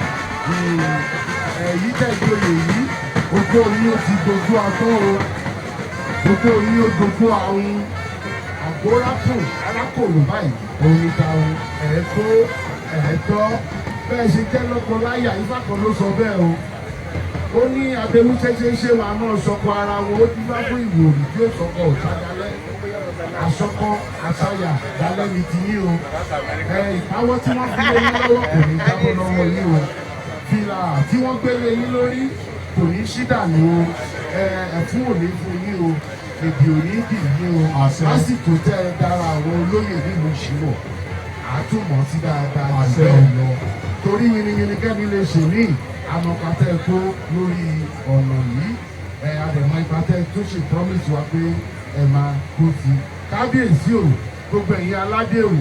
S5: i. Èyí tẹ̀gbọ́yè yìí, ogbó yín ó ti dojú atọ́ o, ogbó yín ó dojú ahun, àgbórákùn arákòrò báyìí òun ni ta o, ẹ̀ẹ́tọ́ ẹ̀ẹ́tọ́ bẹ́ẹ̀ ṣe jẹ́ lọ́kọ láyà. Ifá kan ló sọ bẹ́ẹ̀ o, ó ní abẹ́múṣẹ́ṣe ṣé wàá náà sọkọ ara wọn, ó dífá fún ìwòrì tí ó sọkọ òṣàdálẹ́ àsọkọ àṣàyà dálẹ́ ní tiyín o. Ẹ ìpawọ́ tí wọ́n fi lé yín lọ́wọ́ kò ní jábọ́ lọ́wọ́ yín o, fìlà tí wọ́n gbé lé yín lórí kò ní ṣí dànù o, ẹ̀fún ò ní fún yín o, èdè ò ní dì yín o. Lásìkò tẹ́ ẹ dára àwọn olóyè nílùú Ìṣíwọ̀, àtúmọ̀ sí dáadáa jù bẹ́ẹ̀ lọ, torí yìnyín kẹ́ni lè ṣe ní àmọ̀pátẹ́ tó lórí ọ̀nà yìí. Ẹ àdẹ̀mọ́ ìpátẹ́ tó ṣe promise wa pé ẹ máa kó ti kábíyèsí o, gbogbo ẹ̀yin aládé o,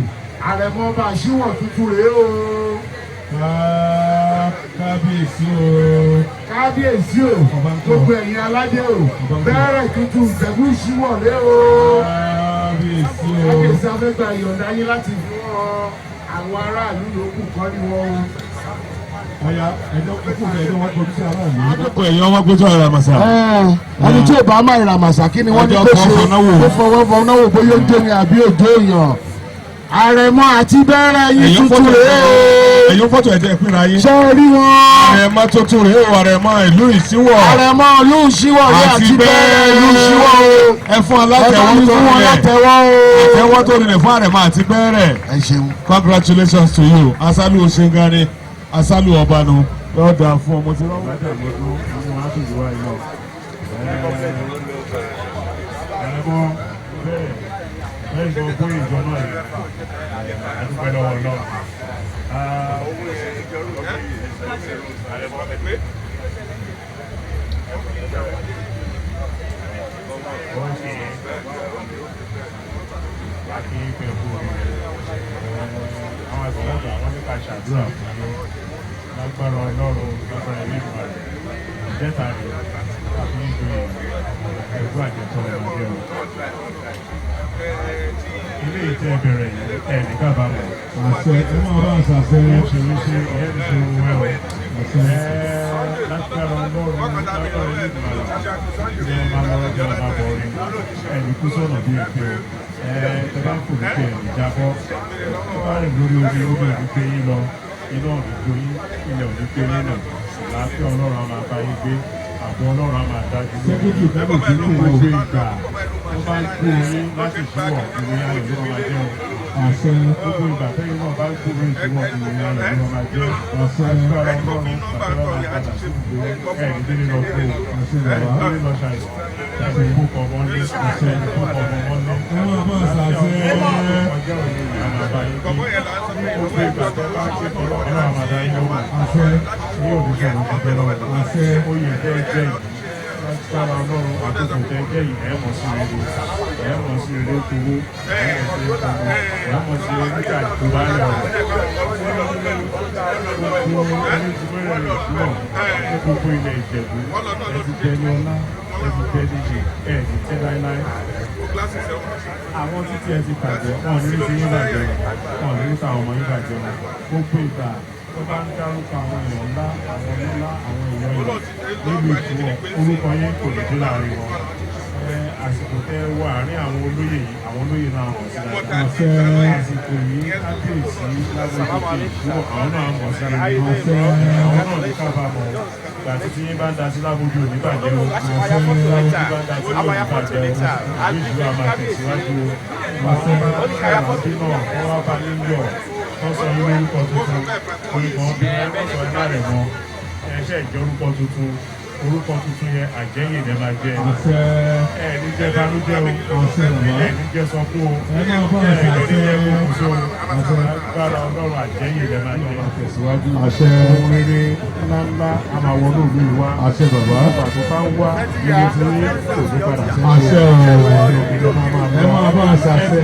S5: àrẹ̀mọ ọba Ìṣíwọ̀ tuntun rèé o.
S7: Kábíyèsí o.
S5: Kábíyèsí o, gbogbo ẹ̀yin aládé o, bẹ́ẹ̀rẹ̀ tuntun Ìjẹ̀bú Ìṣíwọ̀ rèé o.
S7: Kábíyèsí o.
S5: Kábíyèsí afẹ́gbà ìyọ̀ǹda yín láti fún ọ àwọn aráàlú yòókù kọ́ ni wọ́n o.
S7: Ọya ẹjọ́ kúkú rẹ̀ ẹjọ́ wọn gbójú sí aráàlú. Ẹ̀yọ́ wọn gbójú ara màsà.
S5: Ẹni tí ò bá má ìràmàsà kí ni wọ́n ní kó ṣe? Kó fọwọ́ fọnáwó bóyá ó dé ni àbí òjò èèyàn. Àrẹ̀mọ àti bẹ́ẹ̀rẹ̀ yín tuntun rèé o.
S7: Ẹ̀yọ́ fọ́tò ẹ̀jẹ̀ ìpínlẹ̀ ayé.
S5: Ṣé o rí wọn?
S7: Àrẹ̀mọ tuntun rèé o, àrẹ̀mọ ìlú Ìṣíwọ̀.
S5: Àrẹ̀mọ ìlú Ìṣíwọ̀ rèé àti bẹ́ẹ̀rẹ̀ ìlú Ìṣíwọ̀ o.
S7: Ẹ fún alátẹ̀wọ́ tó rinlẹ̀. Àtẹ̀wọ́ tó rinlẹ̀ fún àrẹ̀mọ àti bẹ́ẹ̀rẹ̀.
S5: Ẹ ṣeun.
S7: Congratulations to you. Asalu Osengani, Asalu Ọbanu, yóò dáa fún ọmọ tí wọ́n.
S4: Àrẹ̀mọ bẹ́ẹ̀ bẹ́ẹ̀ ni gbogbo ìjọ náà yìí àdúpẹ́ lọ́wọ́ náà. Wọ́n ṣe àkí pẹ̀lú àwọn àgbàlagbà wọ́n ní ká ṣàdúrà fún yín lágbára Ọlọ́run, lágbára ilé ìgbà rẹ̀ ìjẹta rẹ̀ àfi ìjọ ẹ̀kú àjẹtọ̀ ọmọdé o. Ilé ìtẹ́ bẹ̀rẹ̀ yìí ẹ̀ ní kábàámọ̀.
S7: Àṣẹ ẹ máa bá àṣàṣẹ.
S4: Ẹ ṣe ń ṣe ẹ ń ṣe ohun ẹ o. Ẹ lágbára Ọlọ́run, lágbára ilé ìgbà rẹ̀ ní ẹ máa lọ jẹ́ ọba bọ̀ rí ẹ ní kú sọ̀nà bí èké o. Ẹ tẹ bá ń fò lókè ẹ̀ ní jábọ́. Tẹ bá rìn lórí omi, omi ò ní gbé yín lọ, iná ò ní jó yín, ilẹ̀ ò ní gbé yín nà. Àlàáfíà Ọlọ́run á máa bá yín gbé. Àbọ̀ Ọlọ́run á máa dájú lórí gbogbo ìgbà tó bá ń kú orí láti Ìṣíwọ̀, ìròyìn ayọ̀ ló máa jẹ́ o. Gbogbo ìgbà tẹ́yìn náà bá ń kú orí Ìṣíwọ̀, ìròyìn ayọ̀ ló máa jẹ́. Agbára Ọlọ́run àtàrà máa padà sí ìgboro, ẹ̀ ní délé lọ kú o, ẹ̀ ní délé lọ ṣàìsàn, ẹ̀ ní kó kọ̀ ọmọ ní, ẹ̀ ní kó kọ̀ ọmọ ní. Ọjọ́ òní ni a máa bá yín gbé. Gbogbo ìgbà tẹ́ bá ké Ọlọ́run á máa dá yín lóhùn. Ní òdìsẹ́ ló ti bẹ́ẹ̀ lọ́wọ́. Oyè tẹ́ jẹ́ yìí, lágbára Ọlọ́run, àkókò tẹ́ jẹ́ yìí, ẹ̀ mọ̀ sí rere, ẹ̀ mọ̀ sí rere kowó, ẹ̀ mọ̀ sí rere kowó, ẹ̀ mọ̀ sí rere nígbà tó bá rẹ̀ ọ̀rọ̀. Gbogbo ẹni tí wọ́n rẹ̀ ìṣúná ní gbogbo ilẹ̀ Ìjẹ̀bú, ẹ ti jẹ́ ní ọlá, ẹ ti jẹ́ níyì, ẹ ti tẹ́ láéláé. Àwọn títí ẹ ti bàjẹ́, wọn ò ní rí ti yín bàjẹ́, wọn ò ní rí tàwọn ọmọ yín bàjẹ́ wọn. Gbogbo ìgbà tó bá ń dárúkọ àwọn èèyàn ńlá, àwọn ńlá, àwọn èèyàn yìí nílùú Ìṣíwọ̀, orúkọ yẹn kò lè dé láàrin wọn. Àsìkò tẹ wọ àárín àwọn olóyè yìí, àwọn olóyè náà mọ̀ sí dáadáa. Àsìkò yìí kábíyèsí lágbègbè Ìṣíwọ̀, àwọn náà mọ̀ sí dáadáa. Àwọn náà ní kábàámọ̀. Ìgbà tí yín bá ń da sí lábójú ò ní bàjẹ́ o. Tí yín bá ń da sí lóò ní bàjẹ́ o. Ìlú Ìṣíwọ̀ á máa tẹ̀síwájú o. Àwọn bí náà wọ́n wá bá yín yọ̀, wọ́n sọ yín lórúkọ tuntun, orúkọ bí wọ́n sọ yín láàrẹ̀ mọ́. Ẹ̀ṣẹ̀ ìjẹ́ orúkọ tuntun, orúkọ tuntun yẹn àjẹyìn lẹ máa jẹ. Ẹ ní jẹ́ banújẹ́ o, ẹ ní jẹ́ sọkún o, ẹ ní jẹ́ kókòsó o. Agbára Ọlọ́run àjẹyìn lẹ máa jẹ. Ohun rere ńláńlá a máa wọnú ìlú yìí wá. Ìgbà tó bá ń wá ilé tí kò ní padà sẹ́yìn.
S5: Ẹ máa bá a ṣàṣẹ.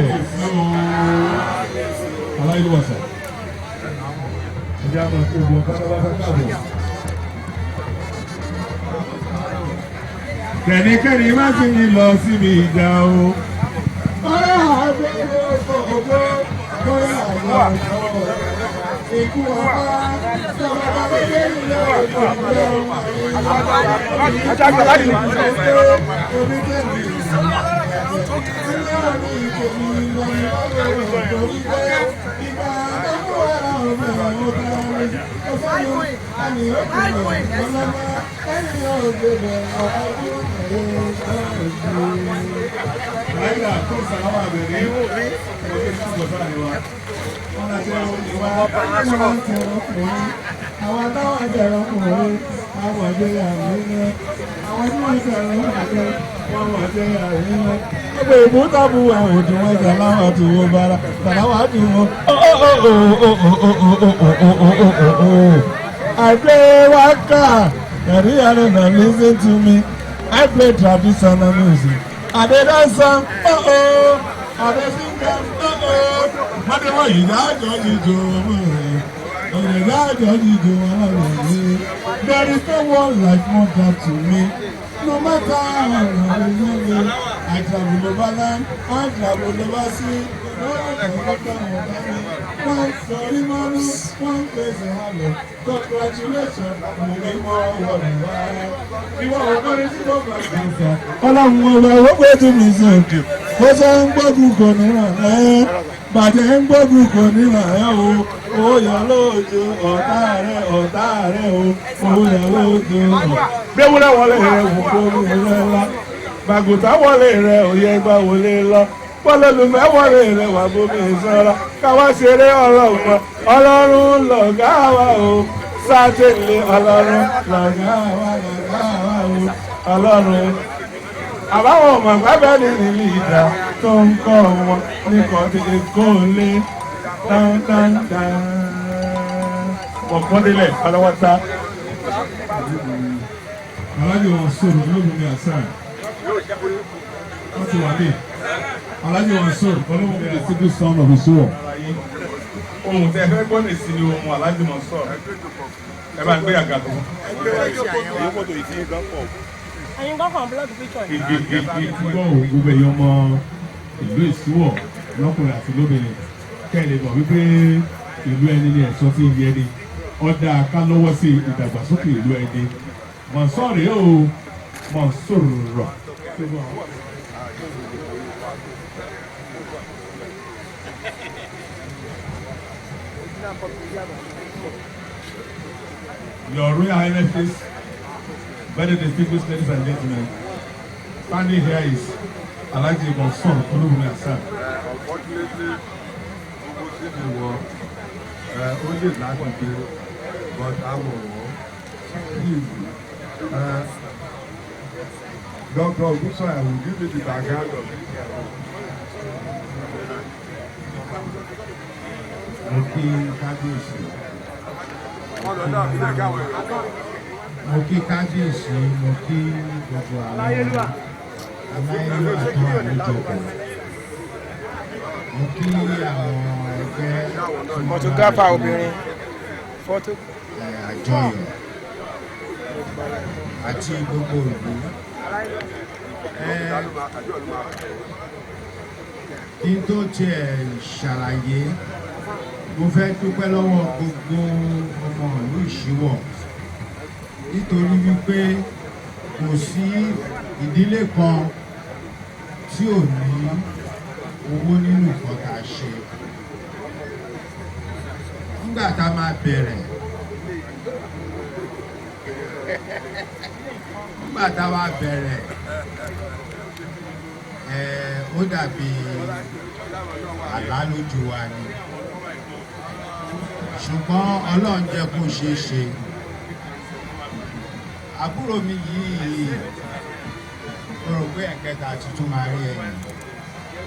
S5: Aláìlúwàsà. Ẹ jẹ́ àwọn ọmọ pátápátá káàbọ̀.
S4: Kẹ̀nikẹ́ni má sì ní lọ síbi ìjà o.
S5: Ọ̀rẹ́ àbẹ̀rẹ̀ ògbó bóyá àwọn ọ̀rọ̀ ikú ọba sọ̀rọ̀ bàbá ilé ògbó Àwọn táwọn jẹ̀rọ ọkùnrin, àwọn ìgbéyàwó iná, àwọn tí wọ́n jẹ̀rọ ọkùnrin, wọ́n wọ̀ jẹ́yàwó iná. Gbogbo ìbú tábù àwọn òdùn wọn sàláwà tù wọ́n bára, sàláwà tù wọ́n. I play waka, Rihanna listen to me. I play traditional music. I dey dance am, oh oh, I dey sing am, oh oh. Mọ́tò wọ̀nyí dájọ́ jíjó mọ́ ẹ̀. Ọ̀rẹ́ jíjó aláwọ̀ mi. There is no one like mother to me. No matter how I live, I travel over land, I travel over sea. Wọ́n sọrí mọ́nú, wọ́n pèsè àlọ́. Congratulations, mo ní mọ́ wọlé wá. Ìwọ ọ̀gbọ́n tí mo bá gbà sọ. Ọlọ́run ọba owó pé tí mi sọ òkè. Ó sọ ń gbógun kò ní ràn ẹ́. Bàjẹ́ ń gbógun kò ní ràn ẹ́ o. Ó yọ lójú ọ̀tá rẹ̀ ọ̀tá rẹ̀ o. Ó yọ lójú ọ̀.
S4: Gbéwúrẹ́ wọlé rẹ̀ wò kó mi rẹ̀ lọ. Bàgùtà wọlé rẹ̀ òye gbà wọlé lọ. Bọ́lọ́lùfẹ́ wọlé rẹ̀ wà bómi ìsanra. Káwá ṣeré ọlọ́run, ọlọ́run lọ̀gá wa o. Sátẹ̀lé ọlọ́run lọ̀gá wa lọ̀gá wa o. Ọlọ́run. Àbáwọn ọmọ gbábẹ́ ní nílì ìdá tó ń kọ́ wọn ní kọ́tí kó lé tántántan. Ọ̀pọ̀délẹ̀ pátápátá.
S5: Alájọ wọn sọ̀rọ̀ ológun àṣà. Wọ́n ti wà ní. Alájọ wọn sọ̀rọ̀ ológun ní single son of Ìṣíwọ̀.
S7: Ohun tẹ fẹ́ gbọ́ lè sí ni ohun Alájọ wọn sọ̀rọ̀. Ẹ bá ń gbé àga tó.
S6: Ẹyin kọ́kàn blọọkì píṣọ̀ ni.
S5: Gbọ́ òun gbogbo ẹ̀yọ́ ọmọ ìlú Ìṣíwọ̀ lọ́kùnrin àti lóbìnrin. Kẹ́ ẹ lè mọ̀ wípé ìlú ẹni ni ẹ̀sọ́ tí ń yẹ ni. Ọ̀dà ká lọ́wọ́ sí ìdàgbàsókè ìlú ẹni. Mọ̀nsọ́rì o, mọ̀nsọ̀rọ̀. Your Royal Highnesses,
S4: Very distinguished ladies and gentlemen, standing here is Alhaji Monsur Olúbùnmi Hassan.
S3: Unfortunately, gbogbo síbi wọn ó lè láti gbé, but a mọ̀ wọ́n sí ìlú. Dr. Ogunsanya will give you the background of it.
S11: Mo kí kábíyèsí, mo kí kábíyèsí, mo kí gbogbo àwọn aláyélúwà tó wà níjókòó, mo kí àwọn ẹgbẹ́ tí wọ́n
S2: Photographer obìnrin. Photo.
S11: Àjọyọ̀ àti gbogbo ìlú. Kí n tó tiẹ̀ ṣàlàyé, mo fẹ́ dúpẹ́ lọ́wọ́ gbogbo ọmọ ìlú Ìṣíwọ̀, nítorí wípé kò sí ìdílé kan tí ò ní owó nínú nǹkan tá a ṣe. Nígbà tá a máa bẹ̀rẹ̀, nígbà tá a máa bẹ̀rẹ̀, ó dàbí àlá lójú wa ni, ṣùgbọ́n Ọlọ́run jẹ́ kó ṣeé ṣe. Àbúrò mi yìí, mo rò pé ẹ̀kẹta tuntun máa rí ẹ̀yìn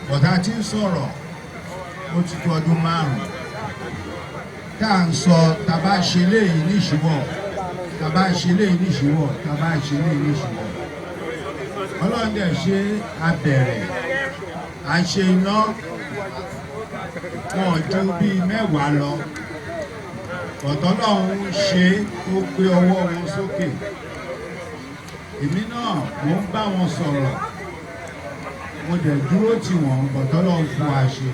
S11: bọ̀dá tí ń sọ̀rọ̀. Ó ti tó ọdún 5 tá à ń sọ, tá a bá ṣe léyìí ní Ìṣíwọ̀, tá a bá ṣe léyìí ní Ìṣíwọ̀, tá a bá ṣe léyìí ní Ìṣíwọ̀. Ọlọ́run dẹ̀ ṣe, a bẹ̀rẹ̀, à ń ṣe iná, wọn ò ju bíi 10 lọ. Ọ̀tọ̀ lọ́hún ṣe, ó gbé ọwọ́ wọn sókè. Èmi náà mò ń bá wọn sọ̀rọ̀, mo dẹ̀ dúró tì wọ́n. Bọ̀tọ́ lọ́hún fún wa ṣe.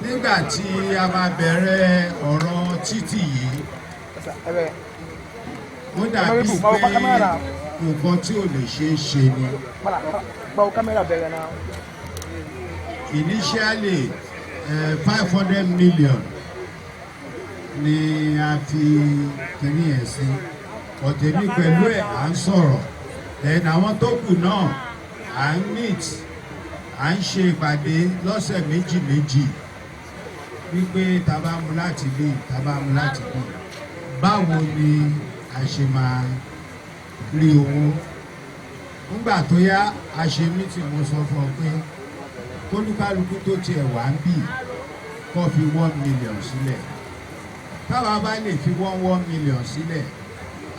S11: Nígbà tí a máa bẹ̀rẹ̀ ọ̀rọ̀ títì yìí, ó dàbí pé nǹkan tí ò lè ṣeé ṣe ni. Initially, 500 million ni a fi kìíní ẹ̀ sí. Ọ̀tẹ̀mí pẹ̀lú ẹ̀ à ń sọ̀rọ̀, then àwọn tó kù náà à ń meet, à ń ṣe ìpàdé lọ́sẹ̀ méjì méjì, wípé tá a bá mú láti bí, tá a bá mú láti bí, báwo ni a ṣe máa rí owó? Nígbà tó yá, a ṣe meeting, mo sọ fún ọ pé kólúkálukú tó tiẹ̀ wá ń bì kó fi 1 million sílẹ̀. Táwa bá lè fi 1 1 million sílẹ̀,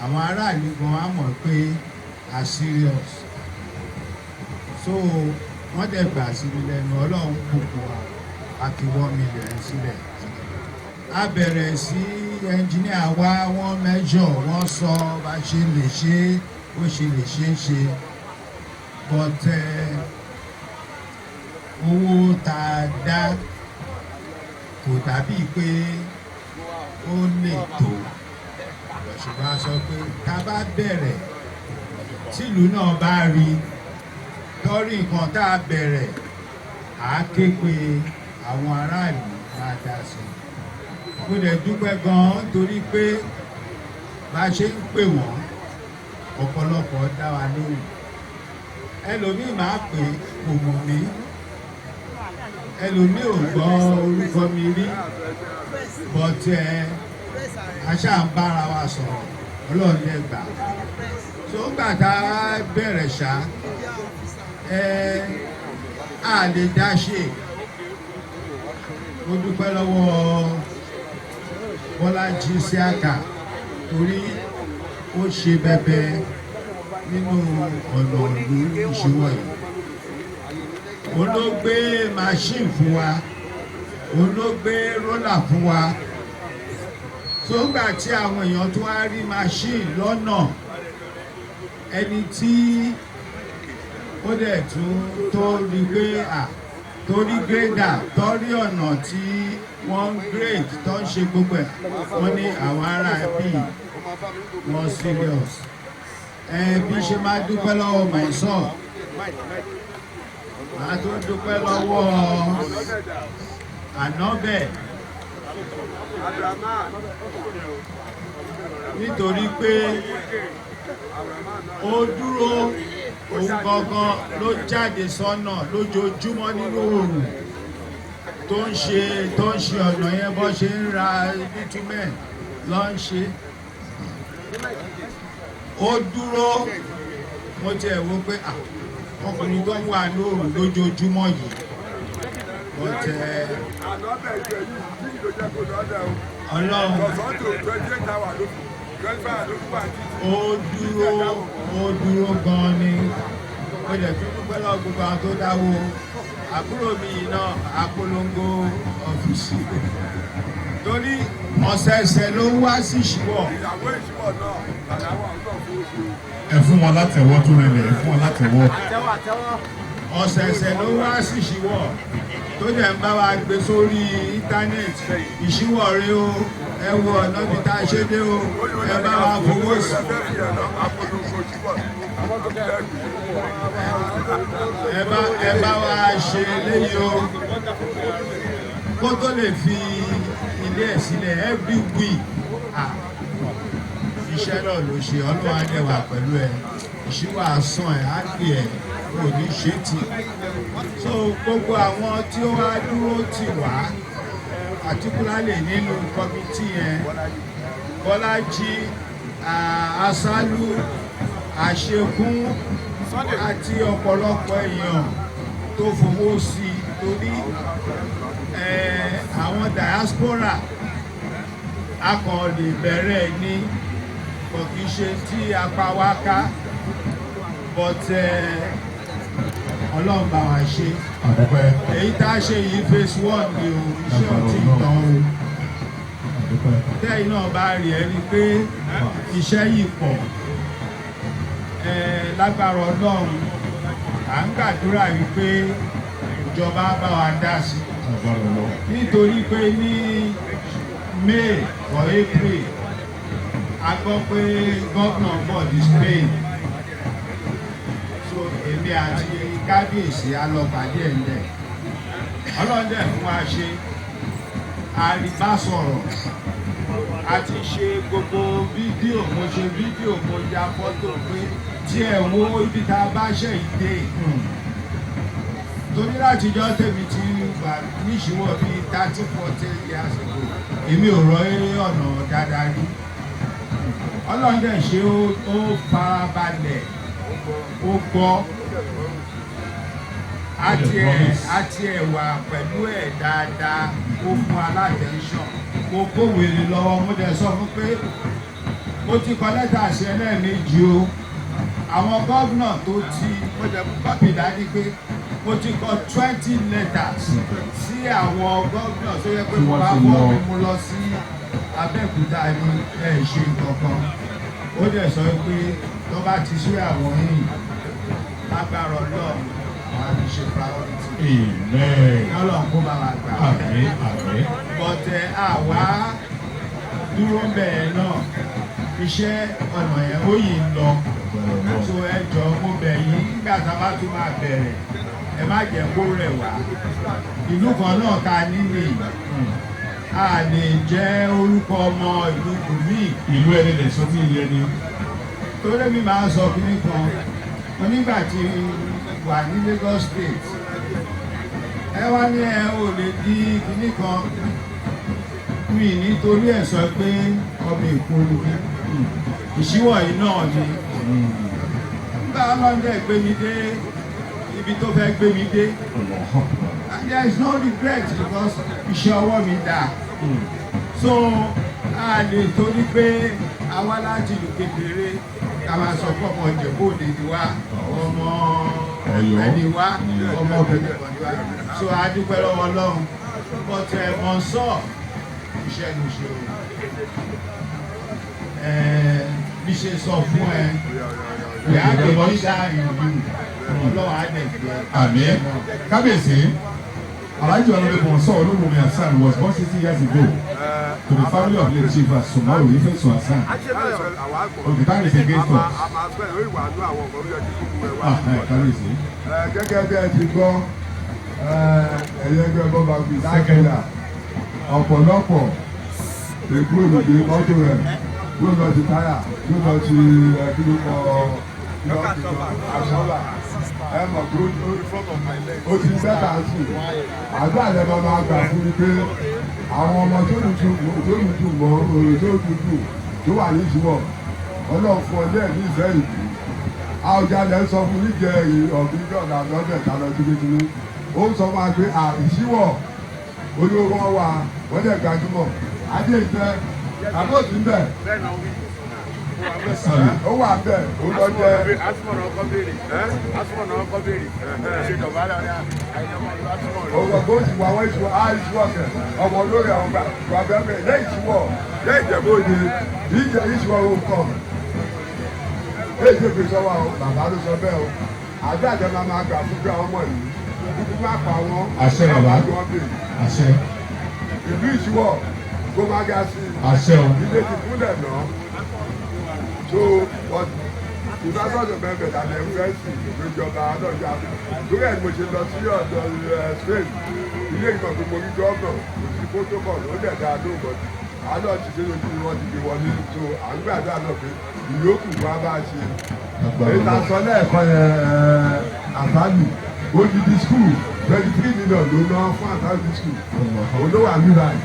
S11: àwọn aráàlú gan á mọ̀ pé a serious. So wọ́n dẹ̀ gbà síbi lẹ́nu. Ọlọ́run kúkú, a fi 1 million sílẹ̀. A bẹ̀rẹ̀ sí ẹnjíníà wa, wọ́n measure, wọ́n sọ bá ṣe lè ṣe, bó ṣe lè ṣe é ṣe, but owó tá a dá kò dàbí pé ó lè tó. Ṣùgbọ́n a sọ pé tá a bá bẹ̀rẹ̀, tìlú náà bá rí tọ́rí nǹkan tá a bẹ̀rẹ̀, à á ké pé àwọn aráàlú máa dá sí i. Mo dẹ̀ dúpẹ́ gan-an torí pé bá a ṣe ń pè wọ́n, ọ̀pọ̀lọpọ̀ dá wa lóhùn. Ẹlòmíì máa pè, kò mọ̀ mí. Ẹlòmíì ò gbọ́ orúkọ mi rí, but ẹ a ṣáà ń bára wa sọ̀rọ̀. Ọlọ́run lè gbà tó ń gbà tá a bẹ̀rẹ̀ ṣá ẹ, a lè dá ṣe. Mo dúpẹ́ lọ́wọ́ Bọ́lájí Síákà torí ó ṣe bẹbẹ nínú ọ̀nà ìlú Ìṣíwọ̀ yìí. Òun ló gbé machine fún wa, òun ló gbé roller fún wa. Tó ń gbà tí àwọn èèyàn tó wá rí machine lọ́nà, ẹni tí ó dẹ̀ tún tó rí pé à torí grader, torí ọ̀nà tí wọ́n ń grade, tó ń ṣe gbogbo ẹ̀, wọ́n ní àwọn ará bíi wọ́n serious. Ẹ bí ṣe máa dúpẹ́ lọ́wọ́ Monsur, máa tún dúpẹ́ lọ́wọ́ Ànábẹ̀. Nítorí pé ó dúró, òun gangan ló jáde sọ́nà lójoojúmọ́ nínú oòrùn tó ń ṣe ọ̀nà yẹn. Bó ṣe ń ra bitumen ló ń ṣe. Ó dúró, mo tiẹ̀ wo pé ọkùnrin tó wà lóòrùn lójoojúmọ́ yìí, but Ọlọ́run, ó dúró, ó dúró gan-an ni. Mo dẹ̀ tún dúpẹ́ lọ́wọ́ gbogbo àwọn tó dáwó. Àbúrò mi yìí náà, apolongo ọ́fíìsì, torí ọ̀sẹ̀ẹ̀sẹ̀ ló ń wá sí Ìṣíwọ̀.
S7: Ẹ fún wọn látẹ̀wọ́ tó rẹlẹ̀, ẹ fún wọn látẹ̀wọ́.
S11: Ọ̀sẹ̀ẹ̀sẹ̀ ló ń wá sí Ìṣíwọ̀, tó dẹ̀ ń bá wa gbé sórí íńtánẹ́ẹ̀tì: Ìṣíwọ̀ rí o, ẹ wo ọ̀nà bí tá a ṣe dé o, ẹ bá wa fowó sí, ẹ bá wa ṣe eléyìí o. Kó tó lè fi ilé ẹ̀ sílẹ̀ every week, ah, iṣẹ́ náà ló ṣe. Ọlọ́run á dẹ̀ wà pẹ̀lú ẹ. Ìṣíwọ̀ àsán ẹ̀ á gbé ẹ̀, kò ní ṣe tì. So gbogbo àwọn tí ó wá dúró tì wá, particularly nínú committee yẹn, Bọ́lájí Asálú Àṣekún àti ọ̀pọ̀lọpọ̀ èèyàn tó fowó sí i, torí àwọn diaspora, a kàn lè bẹ̀rẹ̀ ní kò kì í ṣe tí apá wa ká, but Ọlọ́run bá wa ṣe.
S7: Àdúpẹ́.
S11: Èyí tá a ṣe yìí, phase one ni o. Iṣẹ́ ò tí ì tán o.
S7: Àdúpẹ́.
S11: Tẹ́yìn náà bá rí ẹ rí i pé iṣẹ́ yìí pọ̀. Lágbára Ọlọ́run, à ń gbàdúrà wípé ìjọba bá wa dá sí
S7: Agbára Ọlọ́run.
S11: i, nítorí pé ní May or April, a gbọ́ pé gómìnà bọ̀ ní Spain. So èmi àti kábíyèsí a lọ pàdé ẹ̀ ńlẹ̀. Ọlọ́run dẹ̀ fún wa ṣe, àríbá sọ̀rọ̀, a ti ṣe gbogbo fídíò. Mo ṣe fídíò, mo ya fọ́tò pé tí ẹ̀ wo ibi tá a bá ṣe yìí dé, torí látijọ́ tèmi ti wà níṣìwọ̀ bíi 30, 40 years ago, èmi ò rọ ọ̀nà dáadáa rí. Ọlọ́run dẹ̀ ṣe, ó farabalẹ̀, ó gbọ́, àti ẹ̀ wà pẹ̀lú ẹ̀ dáadáa. Ó fún alátẹ̀ńṣọ̀n, mo kówèrè lọ́wọ́. Mo dẹ̀ sọ fún pé mo ti kọ lẹ́tà sí ẹlẹ́ẹ̀mejì o. Àwọn gómìnà tó ti, mo dẹ̀ mú copy dání pé mo ti kọ 20 letters sí àwọn gómìnà tó yẹ pé mo bá wọ́ mi, mo lọ sí Abẹ́òkúta ní ẹ̀ ṣe kankan. Ó dẹ̀ sọ pé tó bá ti ṣe àwọn yìí, lágbára Ọlọ́run, àwọn á fi ṣe priority.
S7: Amen.
S11: Ọlọ́run kó bá wa gbà.
S7: Àmín, àmín.
S11: But àwa dúró bẹ́ẹ̀ náà, iṣẹ́ ọ̀nà yẹn ó yìí ń lọ. So ẹ jọ̀ọ́, mo bẹ̀ yín, nígbà tá a bá tún máa bẹ̀rẹ̀, ẹ má jẹ́ kó rẹ̀ wá. Ìlú kan náà ta nílé, a lè jẹ́ orúkọ ọmọ ìlú bùnmí.
S7: Ìlú ẹni lè sọ tí ìyẹn ni.
S11: Torí mi máa ń sọ kínní kan mo nígbà tí wà ní Lagos State. Ẹ wá ní ẹ ò lè di kínní kan mi nítorí ẹ sọ pé ọmọ Èkó ni mí. Ìṣíwọ̀ yìí náà ni nígbà ọlọ́dẹ gbé mi dé ibi tó fẹ́ gbé mi dé, and there is no regret because iṣẹ́ ọwọ́ mi dáa. So a lè torí pé àwa láti ìlú kékeré ká máa sọ pé ọmọ Ìjẹ̀bú Òde ni wá, ọmọ ẹni wá, ọmọ kẹ̀kẹ́ ni wá. So a dúpẹ́ lọ́wọ́ Ọlọ́run, but ẹ̀ mọ̀ sọ iṣẹ́ ló ṣe o. Bí ṣe sọ fún ẹ, we have a leader in you. Ọlọ́run á dẹ̀ gbé.
S7: Àmín. Kábíyèsí, Alhaji Honorable Monsur Olúbùnmi Hassan was born 60 years ago to the family of late Chief Sumaru Ifeso Hassan. Okay, time is against us. Ah, kábíyèsí.
S3: Gẹ́gẹ́ bí ẹ ti gbọ́, ẹ̀yẹ ẹgbẹ́ bọ́ba gbé sákẹ́dà. Ọ̀pọ̀lọpọ̀ èkó olùgbé mọ́tò rẹ̀ yóò lọ sí táyà, yóò lọ sí kílókọ̀ àṣọ́là. Ẹ mọ̀ pé ó ti bẹ́tà sí i. Àdúrà lẹ máa máa gbà fún mi pé àwọn ọmọ tó lùtù mọ́ òrò tó dúdú tó wà ní Ìṣíwọ̀, Ọlọ́run fún ọ ní ẹ̀mí ìfẹ́ ìlú. Àwùjalẹ̀ ń sọ fún níjẹ ọ̀gbìn jọ̀dá lọ́dẹ̀ tá lọ sí kékeré. Ó ń sọ fún wa pé Ìṣíwọ̀ olówó wọn wà, wọ́n dẹ̀ gbajúmọ̀. Adé ìfẹ́ àbọ̀sí ń bẹ̀. Ó wà bẹ́ẹ̀, ó lọ jẹ́. Ọ̀rọ̀ bó ti wà wọ́n ìṣúwọ̀ á ìṣúwọ̀ kẹ̀. Ọmọ olórí àwọn gbà bẹ́ẹ̀ lẹ́yìn ìṣúwọ̀ lẹ́yìn Ìjẹ̀bú Òde ìjẹ́ ìṣúwọ̀ ó kọ̀. Lẹ́yìn tó fi sọ wa o, bàbá ló sọ bẹ́ẹ̀ o. Àdé àjẹ máa máa gbà fún bí àwọn ọmọ yìí. Kúkú má pa wọn.
S7: Àṣẹ bàbá. Àṣẹ.
S3: Ìlú Ìṣíwọ̀ kó má ga sí i.
S7: Àṣẹ o.
S3: Ilé ti kúnlẹ̀ náà. So ìbásọ̀tò bẹ́ẹ̀ tàbí ẹ̀fẹ́sì ìjọba ọlọ́jà lórí ẹ̀ ni mo ṣe lọ sí ọ̀dọ̀ Spain ilé ìgbọ̀n pé mo rí gọ́ọ̀nà kò sí protocol ó dẹ̀ dáa lóògùn àlọ́ ti ṣe lójú wọn ti gbé wọlé so à ń gbàdúrà náà pé ìyókù wa bá ṣe. Èyí tá a sọ lẹ́ẹ̀kan yẹn àtàlù odidi school 23 million ló ná fún àtàlù school olówó àmì báyìí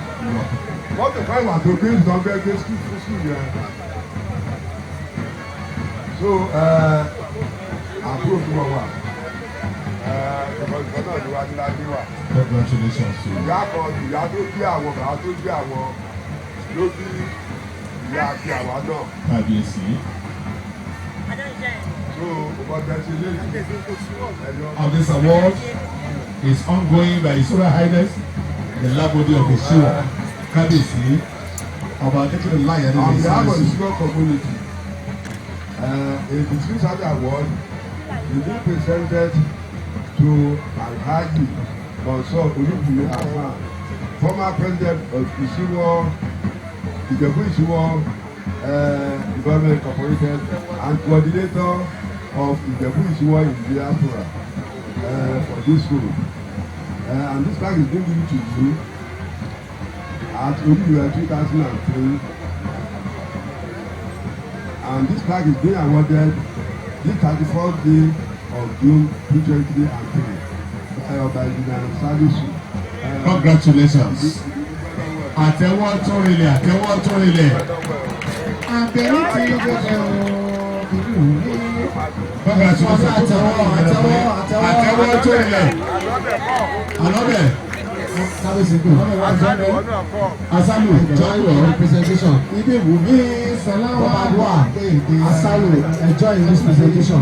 S3: mọ́tò kan wà tó gbé ìtàn fẹ́ gbé school fún school yẹn. So àbúrò fún wọn wà ìkọ̀kọ̀ náà ló wá ní ládé wà.
S7: Congratulations to you.
S3: Ìyá kan ìyá tó bí àwọn bàbá tó bí àwọn ló bí ìyá àti àwa náà.
S7: Kábíyèsí.
S3: So ọkọ̀ tẹ̀sí léyìí.
S7: Of this award is ongoing by His Royal Highness the Lamode of Ishiwo, Kábíyèsí, Ọba Akékeré Láyé ní
S3: On behalf of the
S7: Ìsáyẹsì.
S3: Ishiwo community, a distinguished award will be presented to Alhaji Monsur Olubunmi Hassan, former president of Ishiwo, Ijebu Ishiwo Development Incorporated and coordinator of Ijebu Ishiwo in diaspora for this school. And this plaque is being given to you at Oluwa 2003. And this plaque is being awarded the 34th day of June 2023 by Engineer Salisu.
S7: Congratulations. Àtẹ̀wọ́ tó rinlẹ̀, àtẹ̀wọ́ tó rinlẹ̀.
S10: Àbẹ̀rẹ̀ tí ó gbọ́dọ̀ ìlú ní.
S7: Congratulations.
S10: Àtẹ̀wọ́, àtẹ̀wọ́, àtẹ̀wọ́.
S7: Àtẹ̀wọ́ tó rinlẹ̀. Àlọ́bẹ̀.
S10: Kábíyèsí kù. Asalu join your presentation.
S5: Ibi wù mí sàlámà.
S10: Bọ́bá Asalu enjoy this presentation.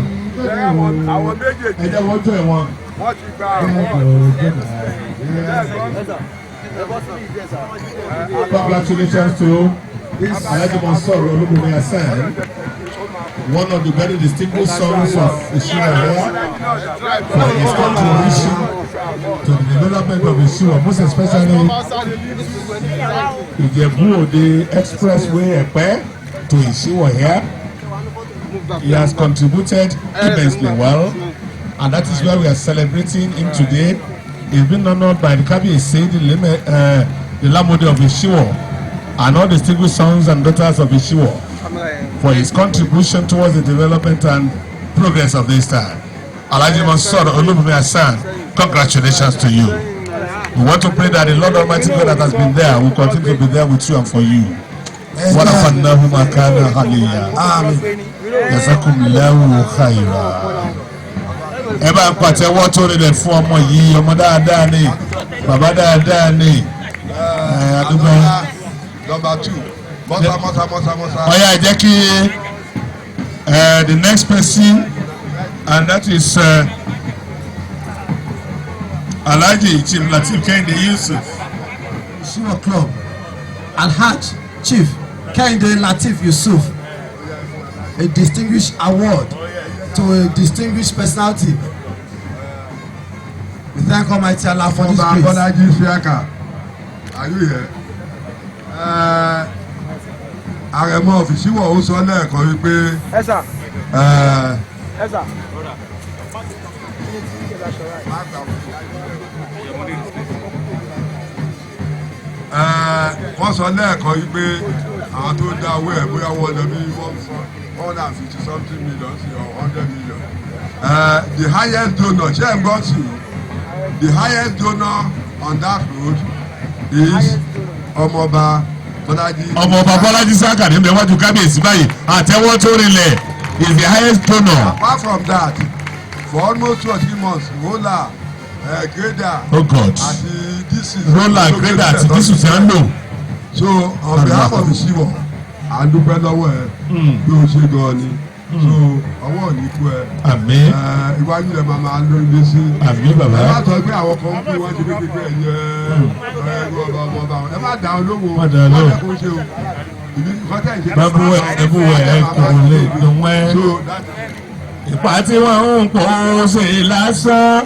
S3: Àwọn méjèèjì
S7: Ẹ jẹ́ wọ́n tó ẹ̀ wọn.
S3: wọ́n ti gba àwọn.
S7: Congratulations to Alhaji Monsur Olubunmi Hassan, one of the very distinguished sons of Ishiwo here, for his contribution to the development of Ishiwo, most especially Ijebu Ode Expressway Epe to Ishiwo here. He has contributed immensely well, and that is why we are celebrating him today. He's been honored by the Kabiyesi, the Lamode of Ishiwo, and all distinguished sons and daughters of Ishiwo for his contribution towards the development and progress of this town. Alhaji Monsur Olubunmi Hassan, congratulations to you. We want to pray that the Lord Almighty God that has been there will continue to be there with you and for you. ورفعناه مكانا عليا. جزاكم الله خيرا. Ẹ bá ń pàtẹ́wọ́ tó rinlẹ̀ fún ọmọ yìí, ọmọ dáadáa ni, bàbá dáadáa ni. Ẹ adúgbò.
S3: Number 2, Mọ́sá Mọ́sá Mọ́sá Mọ́sá.
S7: Ọ̀yá ẹ jẹ́ kí the next person, and that is Alhaji Chief Lateef Kehinde Yusuf.
S10: Ishiwo Club, Alhaj Chief Kehinde Lateef Yusuf, a distinguished award to a distinguished personality. We thank Almighty Allah for this
S3: Ọba
S10: grace.
S3: Bọ́lájí Isiaka, are you here? Àrẹ̀mọ ọ̀fìsíwọ̀ ó sọ lẹ́ẹ̀kan wípé
S2: Ẹ sà. Ẹ sà.
S3: Wọ́n sọ lẹ́ẹ̀kan wípé àwọn tó dá owó ẹ̀ bóyá wọ́n lọ bí 150 something million or 100 million. The highest donor, ṣé ẹ̀ ń gbọ́ sí i? The highest donor on that road is Ọmọọba Bọ́lájí.
S7: Ọmọọba Bọ́lájí Sákà ní ìwájú kábíyèsí báyìí, àtẹ́wọ́ tó rinlẹ̀, is the highest donor.
S3: Apart from that, for almost 2 or 3 months, roller, grader
S7: Oh God.
S3: àti diesel.
S7: Roller, grader àti diesel tí a ń lò.
S3: So on behalf of Ìṣíwọ̀, à ń dúpẹ́ lọ́wọ́ ẹ bí o ṣe gan ni. So ọwọ́ ò ní kú ẹ.
S7: Àmín.
S3: Iwájú rẹ máa máa lórí lé sí.
S7: Àmín, bàbá.
S3: Ẹ má sọ pé àwọn kan ń pín wọ́n ti pé pípé ẹ̀yẹ ẹ̀rọ ọba ọmọ ọba ẹ má dá olówó.
S7: Má dá lóhùn.
S3: Má jẹ́ kó ṣe o. Ìbí nǹkan tẹ̀ ń ṣe.
S7: Bábú ẹbú ẹ kò lè dùn ẹ́.
S3: So that
S7: Ìpá tí wọ́n ń pọ̀ ṣe lásán.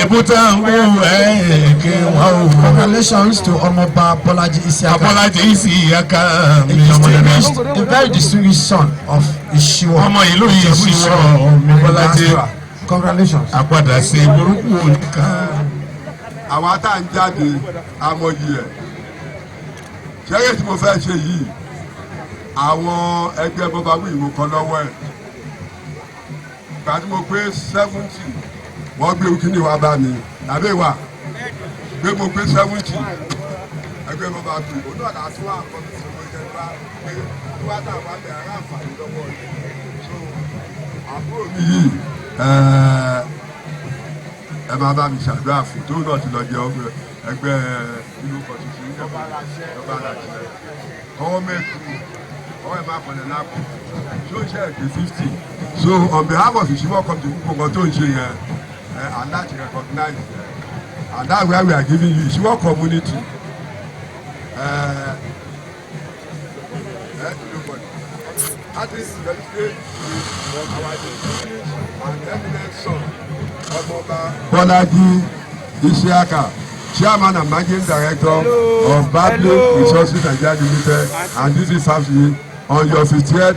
S7: Èbúté ń wú ẹ̀ kí wọ́n wò.
S10: Congratulations to Ọmọọba Bọ́lájí Isiaka.
S7: Bọ́lájí Isiaka
S10: A
S7: mi ọmọ dandan.
S10: distinguished, a very distinguished son of Ishiwo.
S7: Ọmọ ìlú Ìṣíwọ̀ mi Bọ́lájí.
S10: Congratulations.
S7: Àpadà sí burúkú nìkan.
S3: Àwa tá à ń jáde amọ̀yì ẹ̀ ṣẹ́yẹ́ tí mo fẹ́ ṣe yìí, àwọn ẹgbẹ́ bọ́ba wí ìwò kan lọ́wọ́ ẹ̀. Ìgbà tí mo pé 70, wọ́n gbé kíní wá bá mi tàbí wà pé mo pé 70, ẹgbẹ́ bọ́ba pé òun náà láti wá àkọ́ mi tí mo jẹ́ bá pé tí wá tà wá bẹ̀ ara àǹfààní lọ́wọ́ rẹ̀. So àbúrò mi yìí, ẹ máa bá mi ṣàdúrà fún tóun náà ti lọ jẹ ọgbẹ ẹgbẹ́ ìlú kọtùtù ìjọba aláṣẹ ọwọ́ mẹ́kù ọwọ́ ẹ̀ máa kọ̀lẹ̀ lápò tó ń ṣe ẹ̀gbẹ́ 50. So on behalf of Ìṣíwọ̀ community, gbogbo nǹkan tó ń ṣe yẹn ẹ and that recognize ẹ, and that's why we are giving you Ìṣíwọ̀ community ẹ that is felicitate our distinguished and eminent son, Ọmọọba Bọ́lájí Isiaka, chairman and managing director of Babli Resources Nigeria Limited and DD Family, on your 50th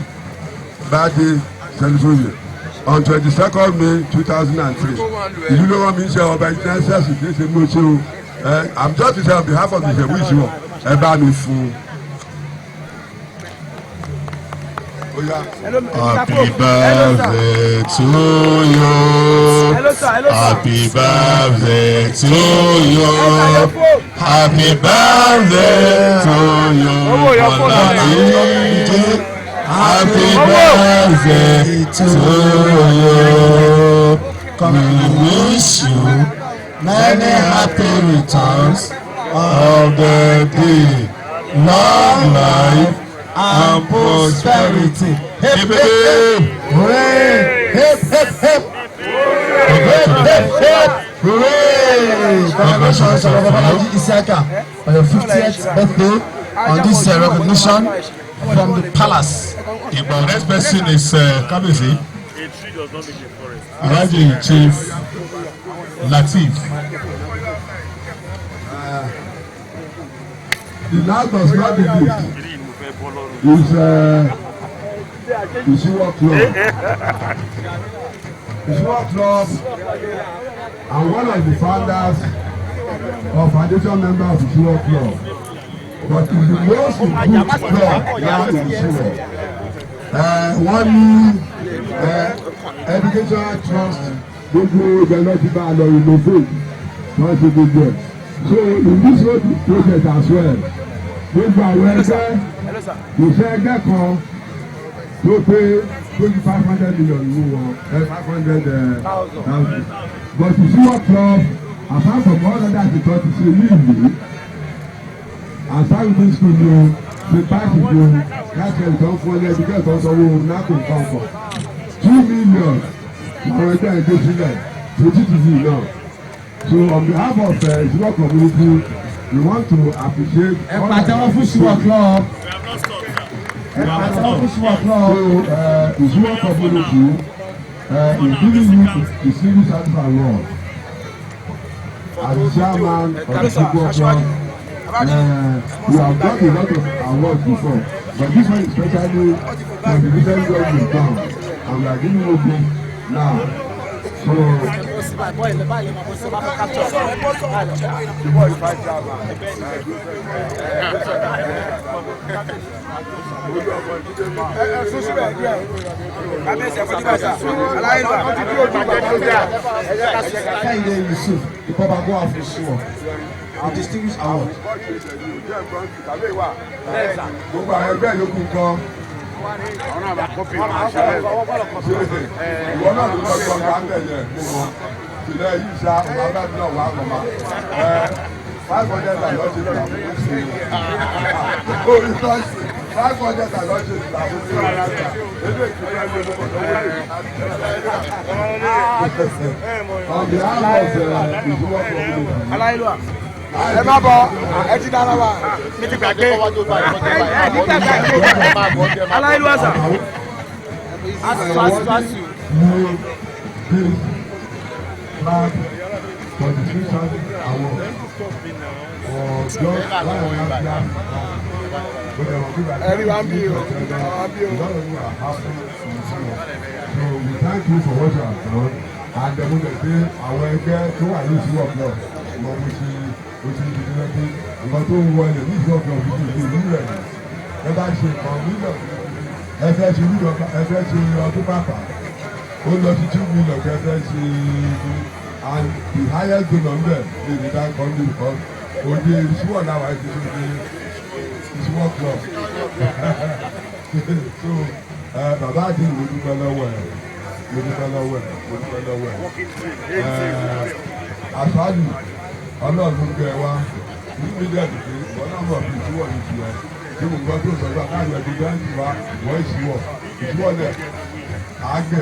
S3: birthday celebration on 22nd May 2003. Ìlú ló rán mi ṣe ọba ìdílé kì í ṣe mú ṣe o. I'm just to say on behalf of the Ìjẹ̀bú Ìṣíwọ̀, ẹ bá mi fún un. Ó yá.
S7: Happy birthday to you.
S2: Hello, sir. Hello, sir.
S7: Happy birthday to you. Happy birthday to you. Bọ́lájí. Happy birthday to you. We wish you many happy returns of the day. Long life and prosperity. Hip hip hip.
S10: Hooray! Hip hip hip! Hip hip hip! Hooray! Congratulations, Ọmọọba Bọ́lájí Isiaka, on your 50th birthday, on this recognition from the palace.
S7: The next person is Kabiyesi Alhaji Chief Lateef.
S3: The last but not the least is Ishiwo Club. Ishiwo Club, and one of the founders or foundation member of Ishiwo Club. But it's the most improved club now in Ishiwo. Wọ́n ní educational trust, gbogbo ìgbẹ́lẹ́ ti bá a lọ renovate, wọ́n ṣe gbogbo ẹ̀. So in this whole project as well, gbogbo àwọn ẹgbẹ́, kò sí ẹgbẹ́ kan tó pé 2,500 million ní wọn, 500,000, but Ishiwo Club, apart from all other àtìkọ́ ti ṣe ní ìlú Ansarudeen School ni o, ṣe báàgì ni o, láti ẹ̀ tó ń fún ọ ní ẹbí kẹ́kọ̀ọ́ sanwó nákò nǹkan 2 million àwọn ẹgbẹ́ ẹgbẹ́ sílẹ̀ tó títí náà. So on behalf of Ishiwo community, we want to appreciate.
S10: Ẹ pàtẹ́wọ́ fún Ishiwo Club. Ẹ pàtẹ́wọ́ fún Ishiwo Club.
S3: So Ishiwo community is giving you the civil service award as the chairman of the Ishiwo Club. We have got a lot of awards before, but this one is especially for the recent job we've done, and we are giving you this now. So
S10: Kehinde Yusuf, the Baba of Ishiwo, the distinguished award.
S3: Gbogbo àwọn ẹgbẹ́ yòókù kan, ìwọ náà ló lọ sọ ká ń bẹ̀ yẹn, mo mọ ìlẹ̀ yìí ṣá ọ̀gá náà wà kọ̀ọ̀mà 500 and lọ́jọ́ ìgbà fún sí i orí tọ́sí 500 and lọ́jọ́ ìgbà fún sí i ebi ìkíni ẹgbẹ́ ló kọ̀ lọ́wọ́ rẹ̀. On behalf of Ìṣúwọ́ community.
S5: Ẹ má bọ, ẹ ti dára wa mi ti gbàgbé ẹ ti gbàgbé aláìlúwa sà.
S3: Asu asu. For the Christian award for just 1.5 years.
S5: Ẹ̀rí wa ń bí o, wa ń bí o.
S3: So we thank you for what you have done, and then mo lè pé àwọn ẹgbẹ́ tó wà ní Ìṣúwọ́ club mọ mo ṣe mo ṣe ìdílé lọ pé nǹkan tó ń wọlé ní Ìṣúwọ́ club yìí kì í ìlú rẹ̀ ní ẹ bá ṣe nǹkan mílíọ̀nù, ẹ fẹ́ ṣe mílíọ̀nù, ẹ fẹ́ ṣe ọdún pàpà ó lọ sí 2 million kẹ fẹ́ ṣe, and the highest donor mbẹ ní ìdílé company because òde Ìṣúwọ́ làwọn ẹ ti ṣe òde Ìṣúwọ́ club. So bàbá àti ìwé dúpẹ́ lọ́wọ́ ẹ̀, mo dúpẹ́ lọ́wọ́ ẹ̀, mo dúpẹ́ lọ́wọ́ ẹ̀. Àṣàlù ọlọ́run ló gbé ẹ wá ní mílíọ̀nù pé ìwọ náà mọ̀ bí Ìṣúwọ̀ ní tiẹ̀ tí mo gbọ́ tó sọ pé àkáàlù ẹ̀dùn bẹ́ẹ̀ wá wọ́n Ìṣúwọ̀ Ìṣúwọ̀ lẹ̀ àgbẹ̀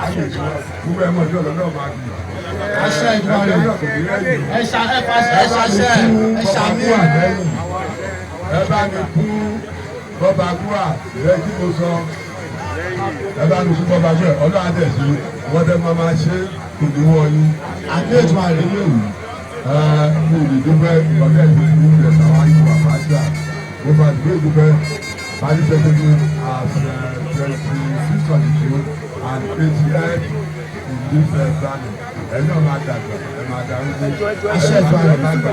S3: àgbẹ̀ Ìṣúwọ̀ gbogbo ẹ̀ mọ̀ sí ọ̀dọ́ náà máa bì.
S10: Àṣẹ ìdúró rẹ̀. Ẹ ṣá ẹ fa ẹ ṣàṣẹ ẹ ṣàmì.
S3: Ẹ bá mi kú bọ́ba kúrà rẹ kí mo sọ, ẹ bá mi kú bọ́ba kúrà ọlọ́run àtẹ̀sí wọ́n tẹ́ máa máa ṣe kò ní wọ́n yín.
S10: Àmì ètò àrẹ.
S3: Eléyìí ẹ mo lè dúpẹ́ ìgbàgbẹ́ ìlú ìlú rẹ̀ táwa yìí wà fàájà mo fà dúpẹ́ dúpẹ́ báyìí secretary as 26 22 and 88 in this planning. Ẹ náà máa dàgbà, ẹ máa darúgbó.
S10: Àṣẹ ètò àrẹ.
S3: Ẹ máa gbà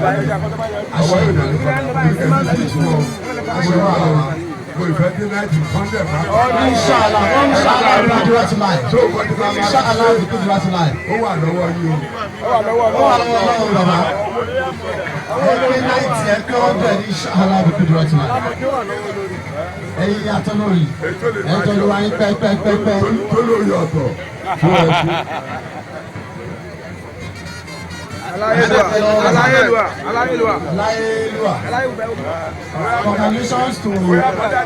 S3: ọwọ́ yóò dàgbà ní ẹni tí ìṣúná mo wà wá mo ìfẹ́ dé 90 100 máa.
S10: Inshallah, inshallah, we will do it tonight.
S3: Tó o kọ́ ní bá máa
S10: Inshallah, we will do it tonight.
S3: Ó wà lọ́wọ́ yín o.
S5: Ó wà lọ́wọ́.
S10: Ó wà lọ́wọ́ Ọlọ́run bàbá. Ẹ pé 90, ẹ pé 100, inshallah, we will do it tonight. Ẹyin atọ́lórí, ẹ tọ́lú wa yín pẹ́pẹ́pẹ́pẹ́.
S3: Tó lórí ọ̀tọ̀ fún ẹ sí.
S5: Aláyélúwà, aláyélúwà, aláyélúwà.
S10: Aláyélúwà. Congratulations to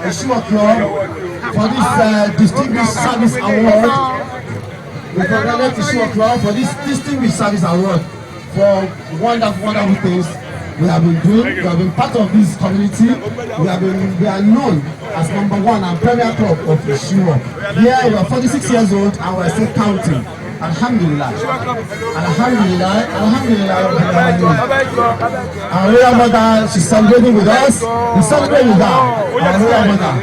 S10: Ishiwo Club for this distinguished service award. We congratulate Ishiwo Club for this distinguished service award for wonderful, wonderful things we have been doing. We have been part of this community. We are known as number one and premier club of Ishiwo. Here we are 46 years old and we are still counting. Alhamdulillah. Alhamdulillah. Alhamdulillah. Rabbil Alamin. Our royal mother, she's celebrating with us. We celebrate with her. Our royal mother.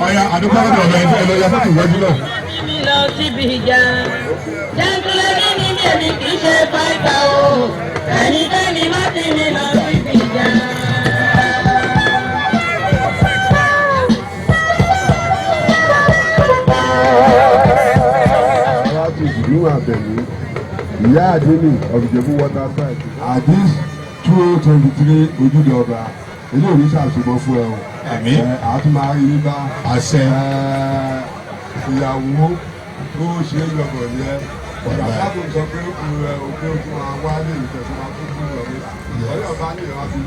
S3: Ọ̀ya àdúgbò ọ̀dọ̀ ọ̀dọ̀ ẹ̀ lọ ya fọ́tò ìwájú náà.
S6: Mi lọ síbi ìjà. Jẹ́ńtúlẹ́bí ni mi, èmi kì í ṣe fighter o. Ẹnikẹ́ni má ti mi lọ síbi ìjà.
S3: Aláàtú ìlú Àbẹ̀ní, ìyá àdínì of Ìjẹ̀bú waterside, Àdís 2023 ojúde ọba, ilé òní ṣàṣùmọ̀ fún ẹ o.
S4: Àmín.
S3: Ẹ àtún máa rí yín bá.
S4: Àṣẹ.
S3: Ẹ ìyàwó tó ṣe é yọ̀bọ̀ ni ẹ. Ọ̀dà sábò sọ pé ó kú ẹ o pé ó tún máa wá lè ìfẹ́ tó máa tún kú lọ ní. Ọ̀yọ́ bá ní ìwà fi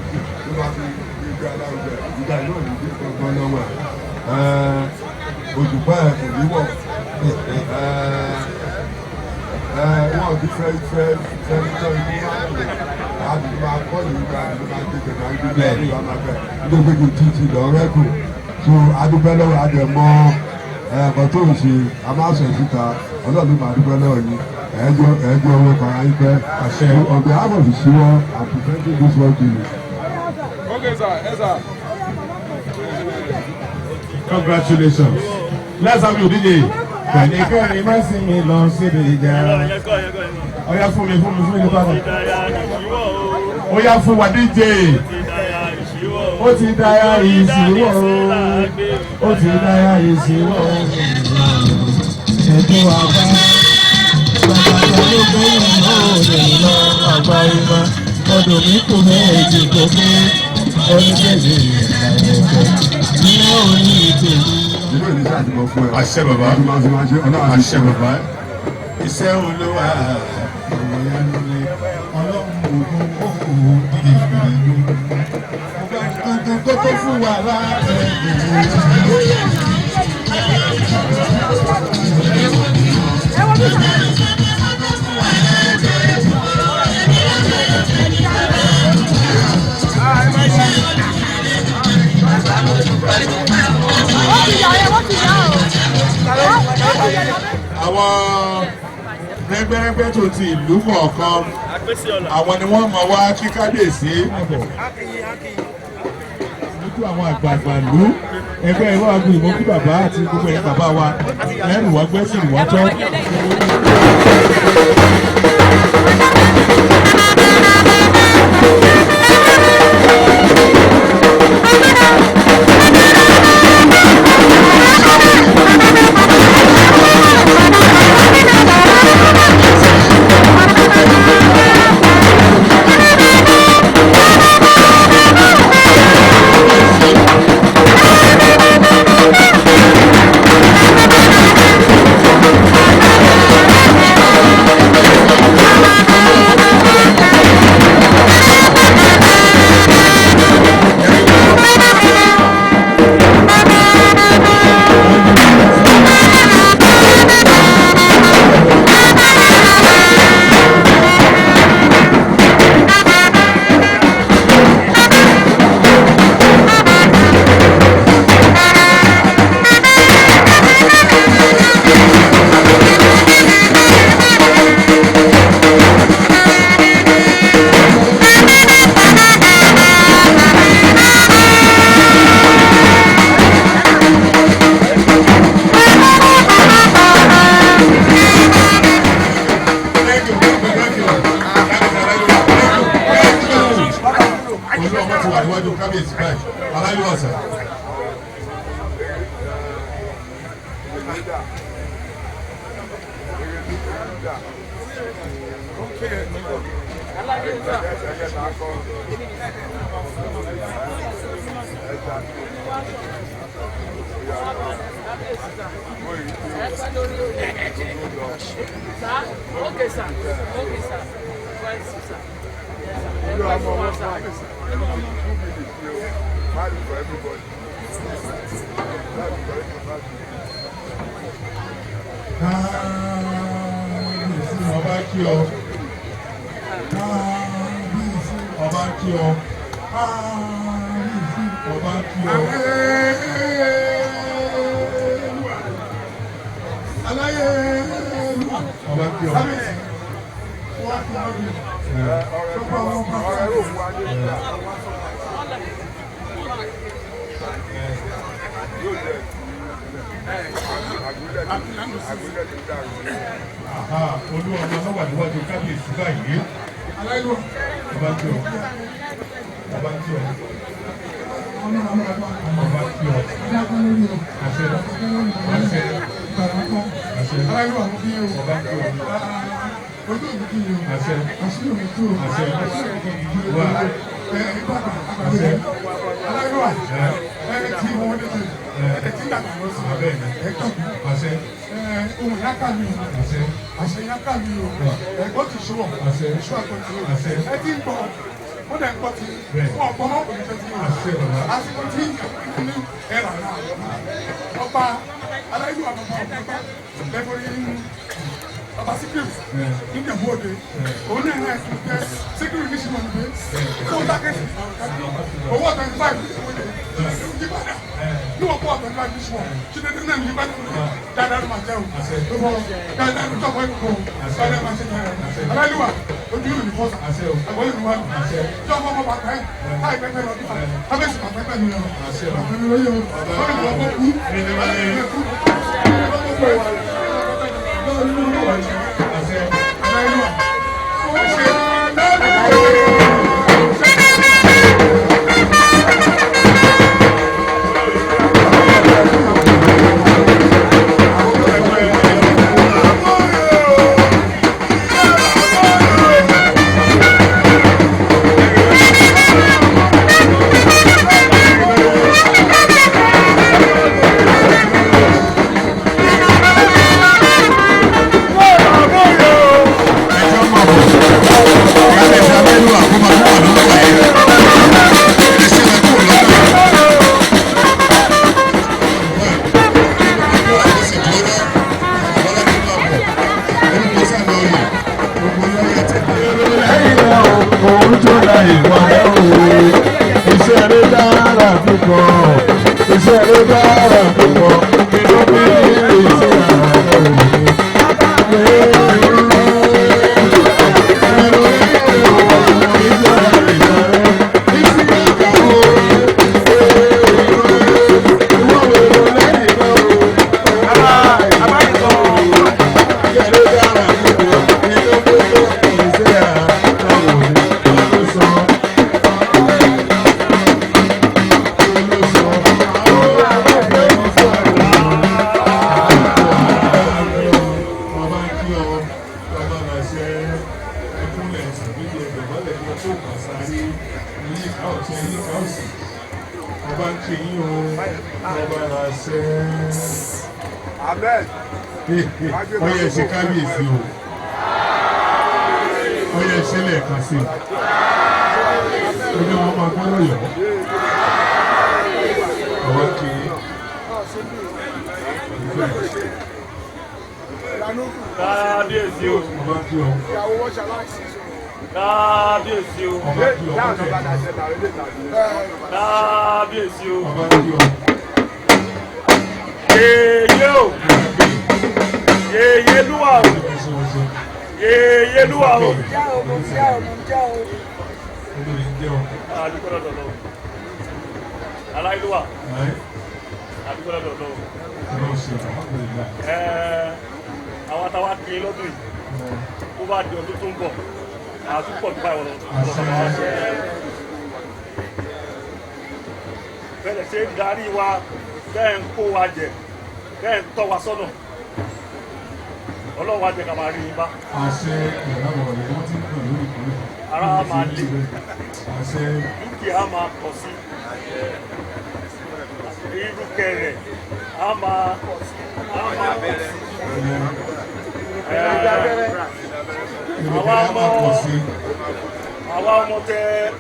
S3: tó máa fi gbégbé alárugẹ ìgbà náà ní bí gbọ́ngàn lọ́wọ́ ẹ̀. Ẹ òṣùpá ẹ kò ní wọ̀. Ẹ wọn kì í fẹ́ fẹ́ fẹ́ fẹ́ ikú máa ń lò àbí máa kọ́ ní ìgbà àbí máa gbé kẹ̀kẹ́ àbí gbé àbí máa bẹ̀ nítorí pé kò títí lọ rẹ́kù. So adúpẹ́ lọ́wọ́ adẹ̀mọ́ ẹ̀kọ́ tó ń ṣe a máa sọ̀ síta ọlọ́run máa dúpẹ́ lọ́wọ́ yín ẹ̀ẹ́dọ́ ẹ̀ẹ́dọ́ owó kan ayé pẹ́.
S4: Àṣẹ.
S3: On behalf of Ìṣíwọ́, I'm presenting this one to you.
S5: Okay, sir. Yes, sir.
S4: Congratulations. Let's have you, DJ. Kẹ́nikẹ́ni má sì mí lọ síbi ìjà. Ọ̀yá fún mi fún mi fún mi nípa kan. Ó yá fún wa DJ. Ó ti dáyà ìṣíwọ́. Ó ti dáyà ìṣíwọ́.
S10: Ètò àgbà bàbá ló gbẹ̀yìn òde lọ àgbà ìmọ̀ ọdún mi kò méjì kò pé oníṣègbè ìrìnàjò ní òní ìtẹ̀lú.
S4: Àṣẹ bàbá, àṣẹ bàbá, iṣẹ́ olúwa ọ̀rọ̀ yẹn ló ọlọ́run ògùn òun dídì ìrìnàjò. Kankan tó tó fún wa láàrin. Àwọn rẹ́gbẹ́rẹ́gbẹ́ tó ti ìlú kọ̀ọ̀kan àwọn ni wọ́n máa wá kí kábíyèsí. Lójú àwọn àgbààgbà ìlú ẹgbẹ́ ìwà àgbo ìmọ̀ kí bàbá àti gbogbo ẹ̀yin bàbá wa lẹ́rù wá gbẹ́sìn wá tọ́. Ọba kí ọ, ọba kí ọ, ọba kí ọ. Ọba kí ọ. Olúwa ọmọ náà wà níwájú kábíyèsí báyìí. Ọba kí ọ. Ọba kí ọ. Ọba kí ọ. Àṣẹ. Àṣẹ. Àṣẹ. Ọba kí ọ. Àṣẹ. Àṣẹ. Wà. Àṣẹ. Àṣẹ.
S12: Ohun yá mi o, àṣẹ yá ká mi o, ẹ̀gbọ́n ti ṣọwọ́, ṣọ́ àgbọ̀n ti o, ẹ ti ń gbọ́, ó dẹ̀ ń gbọ́ ti, fún ọ̀pọ̀ ọmọ òkùnrin tó ti o, àsìkò tí ní ẹ̀rọ náà, ọba aláìlú àbàbà ọ̀pọ̀ lẹ́gbẹ̀rẹ̀ inú ọba Síkírù níjẹ̀bú òde, òun náà náà ẹ̀sìn pé Síkírù ní ṣùgbọ́n pé kó dákẹ́sì owó 25 ní ìwé yípadà ní wọ́n kó 25 ní ṣùgbọ́n ṣe dédé náà ní yípadà dáadáa ló máa jẹ́ o, dáadáa ló tọ́kọ̀ ẹ̀kọ́ dáadáa máa ṣe dáadáa aláìlúwà ojú Inú mi fọ́sà. Ẹ̀wọ́n yìí wà ní. Tí ọkọ̀ ọkọ̀ bàtà ẹ̀ láì pẹ́pẹ́ lọ nípa. Kábíyèsí bàtà pẹ́ mi lọ. Bàtà mi lọ yẹ o. Lórí ìwọ kó kú.
S4: Ọyẹ ṣe kábíyèsí o, ọyẹ ṣe lẹ́ẹ̀kan sí i, ọjọ́ wọn máa gbọ́dọ̀ yọ̀ ọwọ́ kí
S13: Kábíyèsí o.
S4: Ọba kí ọ.
S13: Kábíyèsí o.
S4: Ọba kí ọ.
S13: Kábíyèsí o.
S4: Ọba kí ọ.
S13: Yèyé o. Yèyé lúwa o. Yèyé lúwa o. Adúpẹ́ lọ́dọ̀ Ọlọ́run. Aláìlúwà. Adúpẹ́ lọ́dọ̀ Ọlọ́run. Àwọn táwa kiri lọ́dún yìí, ó bá di ọdún tó ń bọ̀, àtúpọ̀ tó báyìí wọ́n lọ. Bẹ́ẹ̀ ṣe ń darí wa, bẹ́ẹ̀ ń kó wa jẹ, bẹ́ẹ̀ ń tọ́ wa sọ́nà. Ọlọ́run wa jẹ́ ká máa rí yín bá.
S4: Àṣẹ ìrànwọ́ rẹ̀ wọ́n ti ń pè lórí ìpínlẹ̀.
S13: Ara máa le.
S4: Àṣẹ.
S13: Dúkìá máa pọ̀ sí. Irúkẹ rẹ̀ á máa pọ̀ sí. Àwa ọmọ tẹ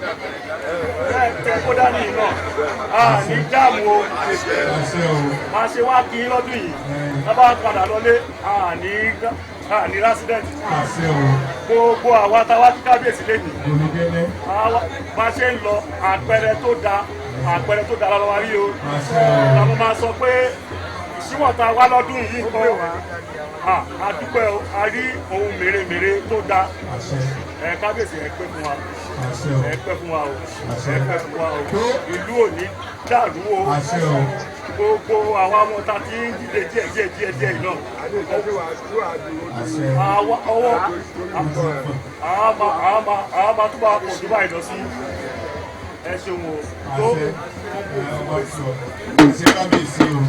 S13: tẹ kó dání náà a ní jáàmù o, máa ṣe wá kí lọ́dún yìí lábá padà lọlé a ní rásídẹ̀ntì. Gbogbo àwa táwa kí kábíyèsí lẹ́nìí máa ṣe ń lọ àpẹẹrẹ tó da, àpẹẹrẹ tó da lọ́wọ́ rí o. Làwọn máa sọ pé ìṣíwọ̀n tá a wá lọ́dún yìí kọ́ a dúpẹ́ o, a rí ohun mèremère tó da. Ẹ kábíyèsí, ẹ pẹ́ fún wa, ẹ pẹ́ fún wa o, ẹ pẹ́ fún wa o. Ìlú ò ní dàrú o. Gbogbo àwa ọmọ ta ti ń dìde díẹ̀ díẹ̀ díẹ̀ díẹ̀ yìí náà, ọwọ́ àwa máa túbọ̀ pọ̀ tó báyìí lọ sí. Ẹ ṣeun o.
S4: Tó ṣe kábíyèsí o.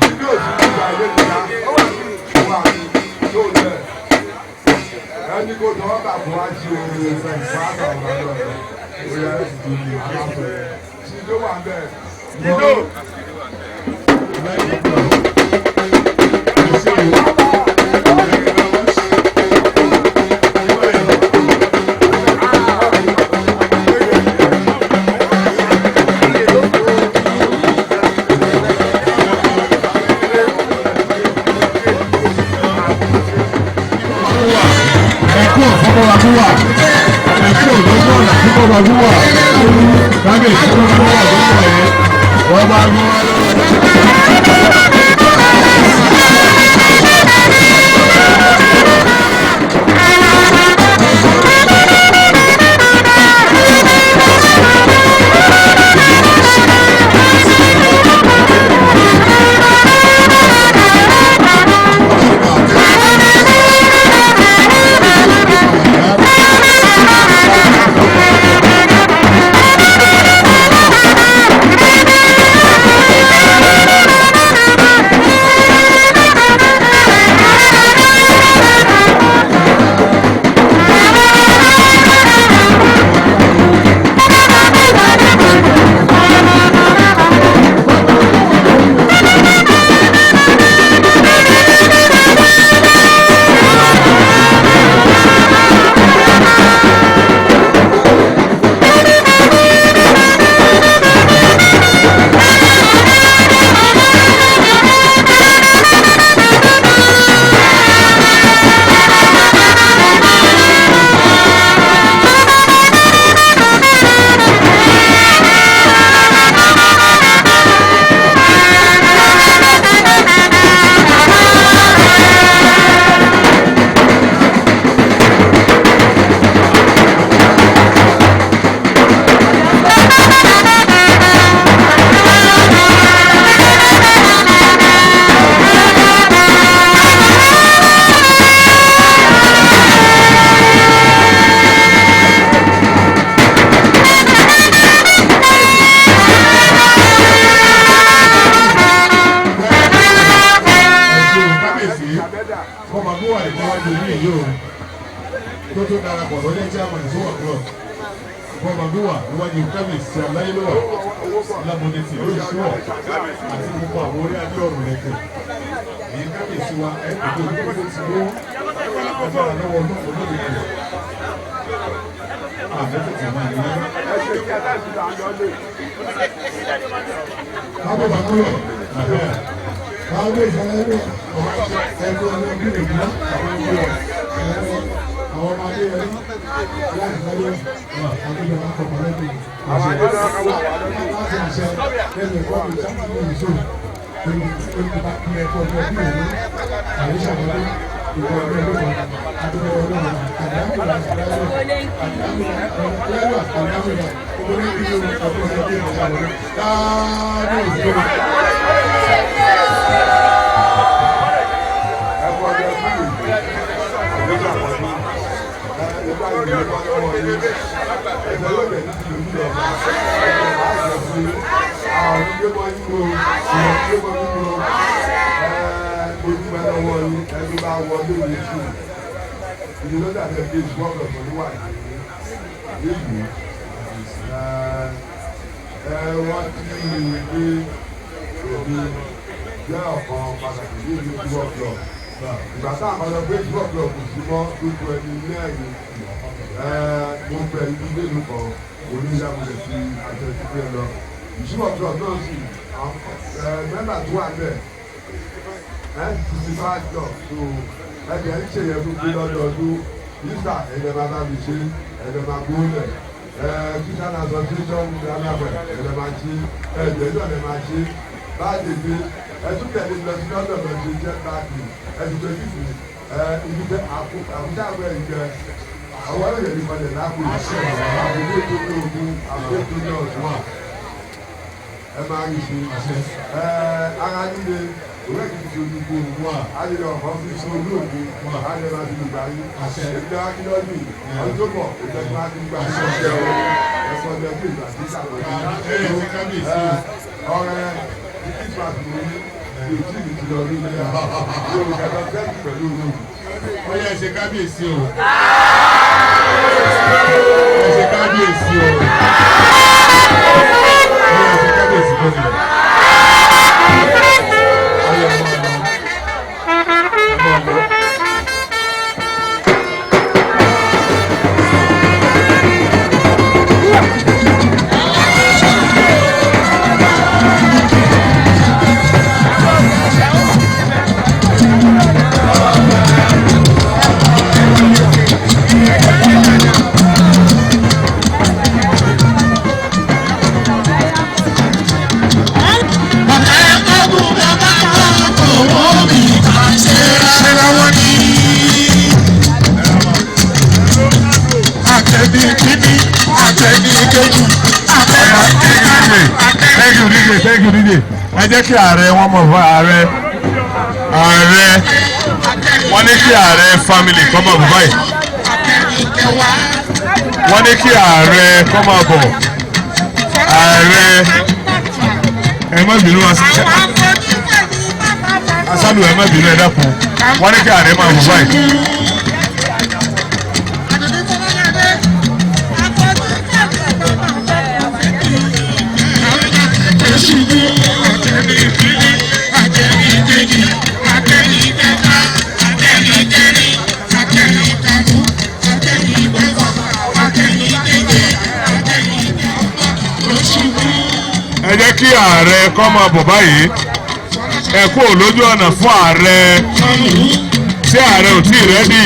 S3: Ẹni kò tọ́ bà fún wa jí o, wà á bà wà lọ rẹ̀. Ṣìdó wà bẹ́ẹ̀.
S13: Ṣìdó.
S4: Ẹ̀kú ọ̀fọ́bọ̀wàkúwà, ẹ̀kú òdòdó ọ̀nà fúnbọ̀wàkúwà, kábíyèsí tó ń bọ̀ wà lóko ẹ̀ wọ́n bá gbọ́. tó tó darapọ̀ lọ́jọ́ chairman Ìṣíwọ̀ club. Bọ́bagúnwà níwájú kábíyèsí aláyélúwà lámúdé ti ìlú Ìṣíwọ̀ àti gbogbo àwọn orí adé ọ̀rùn lẹ́kẹ̀. Èyí kábíyèsí wa ẹ̀ pẹ̀lú gbogbo ti ló agbára lọ́wọ́ olóògbé. Àfẹ́ tètè máa ní lẹ́nu.
S5: Kábọ̀ bàbá rẹ̀. Kábíyèsí aláyélúwà. Ẹgbẹ́ ọlọ́gbìn ìlú. Àwọn ọmọdé yẹn láti láyé àbúrò akọ̀kọ̀ lẹ́gbẹ̀ẹ́. Láti àṣẹ lẹ́nu ẹ̀kọ́ mi sábà ní ìṣó. Olùkọ́ ẹ̀kọ́ ọjọ́ bí òun àyíṣà wọlé ìwọ ọdún ọdún àdúgbò ọdún àdáhùn
S3: Wọ́n ti rí i pé èmi jẹ́ ọ̀kan pàtàkì ní ìlú Ìṣíwọ̀ club. Ìgbà tá a máa lọ pé Ìṣíwọ̀ club kò sí mọ́ lójú ẹni mẹ́rin. Mo fẹ́ ibi mélòó kan oníṣàmúlẹ̀ sí àjọ ìdílé lọ. Ìṣíwọ̀ club náà sì mẹ́mbà tó wà bẹ́ẹ̀ 65 club so ẹ̀jẹ̀ ń ṣèyẹ gbogbo lọ́dọọdún. Yíṣà ẹ̀jẹ̀ máa bá mi ṣe ẹ̀jẹ̀ máa gbóhùn Christian association alábẹ̀ ẹ̀jẹ̀ máa ṣe ẹ̀jẹ̀ náà lè máa ṣe báyìí pé ẹtún tẹ̀lé lọ sí lọ́dọ̀ lọ sí jẹ́ báàgì ẹtún tó dìbò ibi tẹ àkútà àgbẹ̀ ìjẹ àwọn ẹ̀yẹ̀ ní kọlẹ̀ lápò àbúrò tó ní ogun àbúrò tó ní ọ̀tún ẹ máa rí ṣe ara líle òwe kìí ṣe olùkó alẹ́ ọ̀kan fi ṣe olóògùn alẹ́ máa fi lùgbà yín ìgbà kílọ́dún ọdún tó bọ̀ ìgbà tí máa fi gbà ṣe ẹ̀fọ́ ọjọ́ bí ìgbà tí ìṣàkóso ọ̀rẹ́ Christmas mo ní ìtì ìtì lọ ní ilé yóò kẹta sẹ́ẹ̀tì pẹ̀lú òun.
S4: Ó yẹ ṣe kábíyèsí o. Ẹ ṣe kábíyèsí o. Ó yẹ ṣe kábíyèsí gómìnà. Thank you, DJ. Thank you, DJ. Ẹ jẹ́ kí ààrẹ wọn mọ̀ fún ààrẹ ààrẹ wọ́n ní kí ààrẹ family kọ́ máa bọ̀ báyìí. Wọ́n ní kí ààrẹ kọ́ máa bọ̀. Ààrẹ ẹ má bínú asálù ẹ má bínú ẹ dákun. Wọ́n ní kí ààrẹ máa bọ̀ báyìí. Ẹ jẹ́ kí ààrẹ kó máa bọ̀ báyìí. Ẹ kú lójú ọ̀nà fún ààrẹ tí ààrẹ ò tíì rẹ́dì.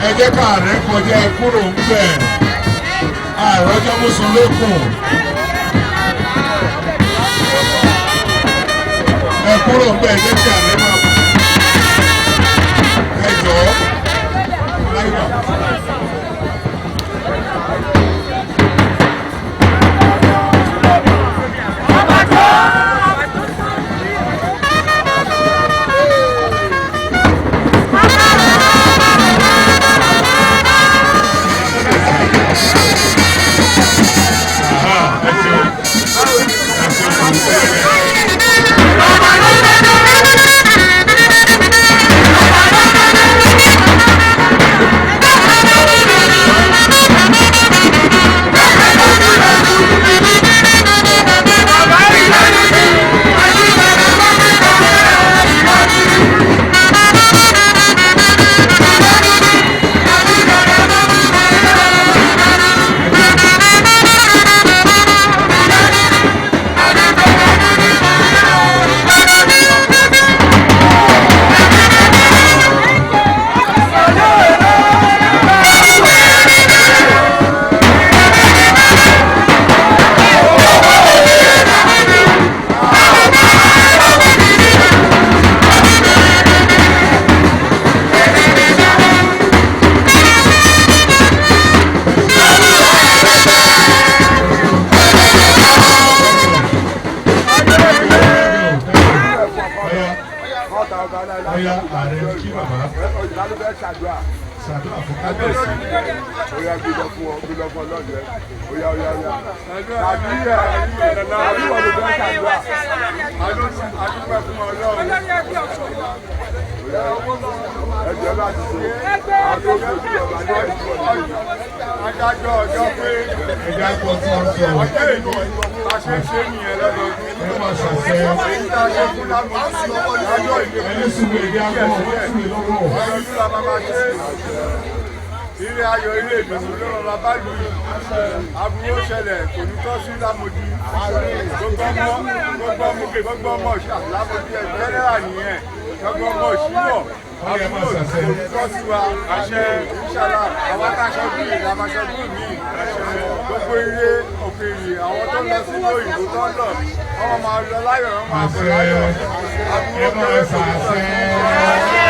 S4: Ẹ jẹ́ ká ààrẹ kọjá ẹ kúrò ń bẹ̀. Àìrọ́jọ́ mùsùn lókun. Ẹ kúrò ń bẹ̀, ẹ jẹ́ kí ààrẹ máa bọ̀. Ẹ jọ̀ọ́. Láìpẹ́. Ọya ààrẹ kí bàbá ṣàdúrà fún kábíyèsí.
S3: Oya gbé lọ fún ọ, gbé lọ fún ọlọ́ọ̀dẹ. Oya oya oya. Tàbí ẹ tàbí wọ́n lè fẹ́ ṣàdúrà. Adúpẹ́ fún Ọlọ́run. Ẹ jẹ́ láti ṣe. Àdókò tí ọba ní ẹ̀jú ọ̀dọ́. Adájọ́ ọjọ́ pé
S4: Ẹja gbọ́ tí wọ́n sọ.
S3: ọjọ́ ìlú bá ṣe ń ṣe nìyẹn lọ́dọọdún.
S4: Ẹ máa ṣàṣẹ.
S3: Èyí tá a ṣe fún lámọ̀ lọ́jọ́ ìlú.
S4: Ẹni sùn èdè àgbọ̀ wọ́n sùn lọ́wọ́.
S3: Ọdọọdún la máa máa ṣe. Ilé ayọ̀ ilé ìdùnnú ló máa bá lù yìí. Aburú ṣẹlẹ̀ kò ní tọ́ sí Lámòdì. Gbogbo ọmọ Lámòdì ẹ̀ jẹ́nẹ́rà nìyẹn. Gbogbo ọmọ òṣìwọ̀. Aburú kò ní tọ́ sí wa. Àṣẹ ìṣàlá àwọn aṣọ́jú yìí la máa ṣọdún mi. Gbogbo ilé òkèèrè àwọn tó ń lọ sí òyìnbó tó ń lọ. Wọ́n máa lọ láyọ̀, wọ́n máa bọ̀ láyọ̀. Aburú
S4: Ẹ máa
S3: kéré kò ní tọ́ sí
S4: ṣàṣẹ.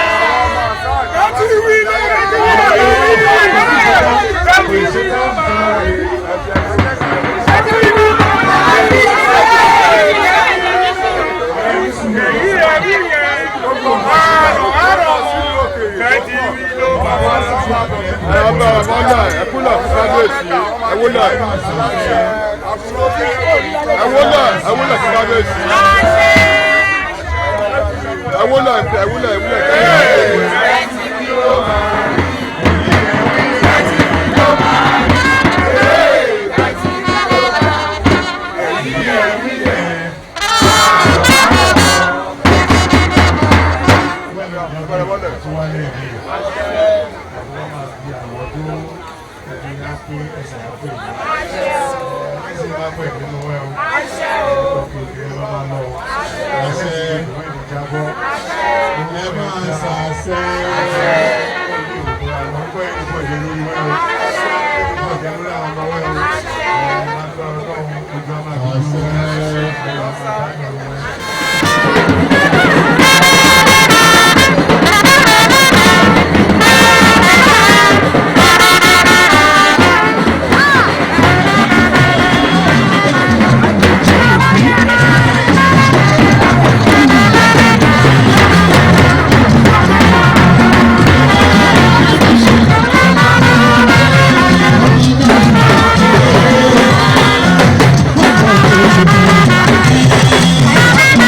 S14: Thank you.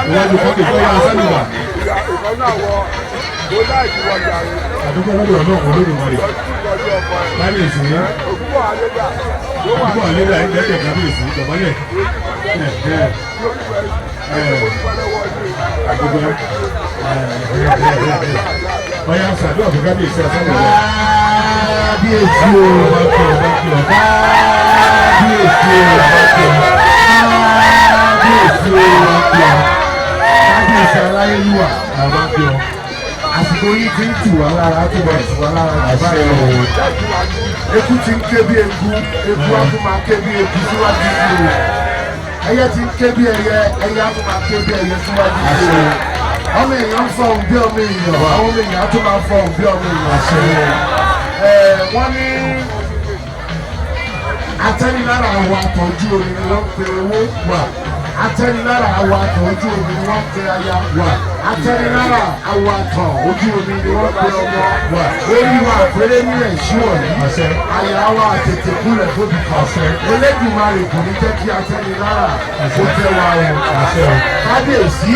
S7: Iwájú fọ́tò fún yàrá sálùwà. Àdúgbò lọ́dọ̀ ọlọ́run Olódùmarè. Kábíyèsí. Ògúnbọ̀ àlélà ẹgbẹ́jẹ̀ kábíyèsí dọ̀bálẹ̀. Àdúgbò. Ọya ṣàdúrà fún kábíyèsí àsálùwà.
S5: Kábíyèsí o. Kábíyèsí o. Kábíyèsí o. Kábíyèsí aláyélúwà. Àsìkò yìí ti ń tù wá lára tó bá tù wá lára jù báyìí lọ. Eku ti ń ké bí eku, eku á tún máa ké bí eku síwájú sí o. Ẹyẹ ti ń ké bí ẹyẹ, ẹyẹ á tún máa ké bí ẹyẹ síwájú sí o. Ọmọ èèyàn ń fọhùn bí ọmọ èèyàn, àwọn ọmọ èèyàn á tún máa fọhùn bí ọmọ èèyàn sí o. Wọ́n ní atẹ́nilára àwọn àtọ̀jú omi ni wọ́n ń pe owó wà. Atẹ́nilára àwọn àtọ̀ ojú omi ni wọ́n ń pe aya wà. Atẹ́nilára àwọn àtọ̀ ojú omi ni wọ́n ń pe ọmọ wà. Orí wa àpérè ní ẹ̀ṣíwọ̀ yìí. Àyà wa tètè kúlẹ̀ tóbi kan. Elédùmarè kò ní jẹ́ kí atẹ́nilára kó tẹ́ wa o. Kábíyèsí,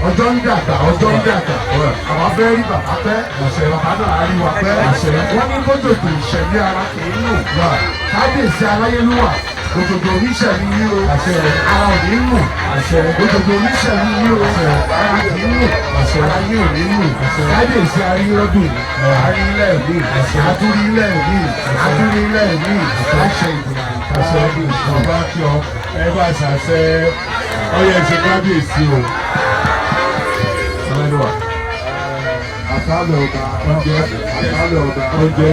S5: ọjọ́ ń dàgbà, ọjọ́ ń dàgbà. Àwa fẹ́ rí bàbá pẹ́, bàbá náà á rí wa pẹ́. Wọ́n ní kójòjò ìṣẹ̀lẹ̀ ara kì í nù. Kábíyèsí aláyélúwà, òjòjò oníṣẹ̀lú yín o, ara ò ní nù. Òjòjò oníṣẹ̀lú yín o, ara kì í nù, ara yín ò ní nù. Kábíyèsí arírọ́dùn, arílẹ̀ mi, atúrílẹ̀ mi, atúrílẹ̀ mi, láṣẹ ìgbìmọ̀.
S7: Àṣẹ ọba kí ọ ẹ bá ṣàṣẹ ọyẹ ṣe kábíyèsí o. Sọlẹ́dọ̀wà.
S3: Àsálẹ̀ ọba,
S7: Oúnjẹ.
S3: àsálẹ̀ ọba,
S7: Oúnjẹ.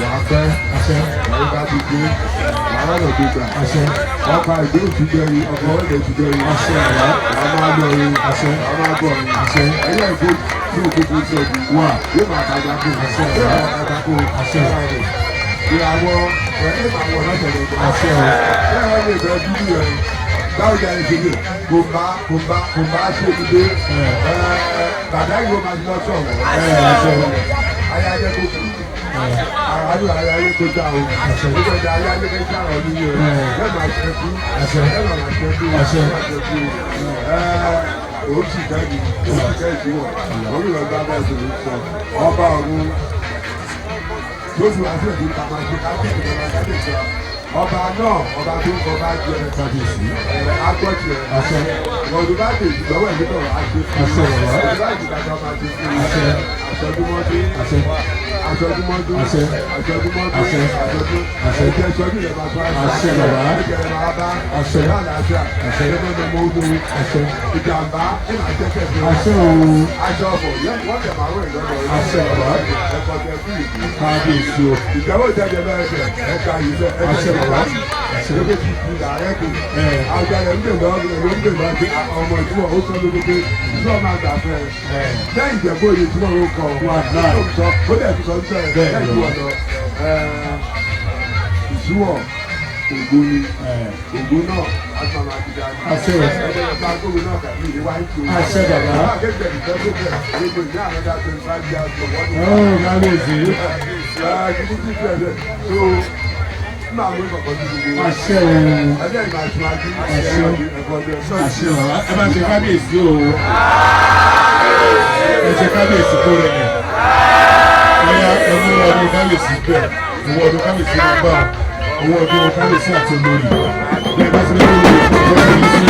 S3: wàá pẹ́,
S7: Àṣẹ.
S3: wàá bá ti gbé, wàá rẹ̀ gbégbà.
S7: Àṣẹ.
S3: Ọba ìgbé òtúgbẹ́rin, ọkọ̀ ọ̀dẹ̀ òtúgbẹ́rin.
S7: Àṣẹ ọ̀la.
S3: Wàá máa lọ rin,
S7: Àṣẹ.
S3: wàá máa bọ̀ rin.
S7: Àṣẹ.
S3: Ẹyẹ ìgbó tí òkúkú sọ̀dù.
S7: Wà.
S3: Yóò máa tajà kó.
S7: Àṣẹ.
S3: Yóò máa tajà kó.
S7: Àṣẹ.
S3: Ìràwọ̀ ẹ̀ máa wọ̀ lọ́sẹ̀ lọ́gbọ̀n.
S7: Àṣẹ o.
S3: Bẹ́ẹ̀ wọ́n lè bẹ dúdú rẹ̀. Báwo ni a ṣe lè kò bá kò bá kò bá ṣe é dé? Bàbá yìí ó máa lọ sọ̀rọ̀.
S7: Àṣẹ.
S3: Ayé ayé kò kù. Àràlù ayé ayé kò dá o. Ìjọba ayé ayé kò dá o nílé o. Bẹ́ẹ̀ máa ṣe kú.
S7: Àṣẹ.
S3: Bẹ́ẹ̀ máa ṣe kú.
S7: Àṣẹ.
S3: Bẹ́ẹ̀ máa ṣe kú. Òun sì kẹ́ni, òun sì kẹ́ni sí wọ̀. Òun lọ bá bẹ́ẹ̀ sọ̀rọ̀ sọ. Ọba ọ̀run tó fi wá sí ẹ̀dùn kàmá ṣe kábíyèsí kàmá kábíyèsí wa. Ọba náà ọba tó ń kọ bá jẹ
S7: Kábíyèsí.
S3: Agbọ́tì ẹ̀.
S7: Àṣẹ.
S3: Ọdún bá dé lọ́wọ́ ẹ̀ nígbà wàá ṣe fún
S7: Àṣẹ bàbá.
S3: Ọdún bá dé bàbá máa ṣe fún
S7: Àṣẹ.
S3: Àṣọdúnmọ́dún.
S7: Àṣẹ.
S3: Àṣọdúnmọ́dún.
S7: Àṣẹ.
S3: Àṣọdúnmọ́dún.
S7: Àṣẹ.
S3: Àṣọdún.
S7: Àṣẹ.
S3: Ẹ̀jẹ̀ ṣọdún rẹ̀ máa tó àṣẹ.
S7: Àṣẹ bàbá.
S3: Ẹ̀jẹ̀ rẹ̀ máa bá.
S7: Àṣẹ.
S3: Àlàáfíà.
S7: Àṣẹ.
S3: Ẹ̀jẹ̀ mọ́
S7: Àṣẹ.
S3: Ìjàmbá ẹ̀ máa jẹ́ kẹ̀kẹ́.
S7: Àṣẹ o.
S3: Aṣọ ọ̀fọ̀ wọ́n tẹ̀ máa wẹ̀ lọ́dọ̀
S7: Àṣẹ bàbá.
S3: Ẹ̀kọ́ tẹ fún ìlú.
S7: Kábíyèsí o.
S3: Ìjọba ìjọba bẹ́ẹ̀ bẹ́ẹ̀ ẹ̀ka yìí bẹ́ẹ̀
S7: Àṣẹ bàbá. Àṣẹ.
S3: Lókè ti di ààrẹ kù. Àgbàlẹ̀ ń bè lọ ló ń bè lọ sí ọmọ ìdúró ó sọ lóko pé ìdúró máa gbà fẹ́ ẹ. Lẹ́yìn ìjẹ̀bú òye tí wọ́n kọ.
S7: Wà náà.
S3: Ó sọ ó dẹ̀ sọ ń sọ̀rọ̀
S7: Bẹ́ẹ̀
S3: lẹ́yìn
S7: lọ.
S3: ìwọ̀n lọ. Ìṣúwọ̀ ògo ni ògo náà á tún máa ti dáa.
S7: Àṣẹ o.
S3: Ẹgbẹ́ bá gbogbo náà kàbí ìwà ìtò.
S7: Àṣẹ bàbá.
S3: Akẹ́kọ̀ọ́ ìfẹ́ tó bẹ̀ gbogbo ìyá àwọn ọ̀dà tó ń bá jẹ́ àgbọ̀ wọ́n ní.
S7: Ó kábíyèsí. Àṣẹ o. Àṣẹ. Àṣẹ bàbá. Ẹ bá ṣe kábíyèsí o. Ẹ ṣe kábíyèsí kó rẹ̀ yẹn. Ọya ẹ mú ọdún kábíyèsí bẹ̀. Owó ọdún kábíyèsí ló gbà. Owó ọdún kábíyèsí àti olórí. Bẹ́ẹ̀ bá ti lórí olórí sí.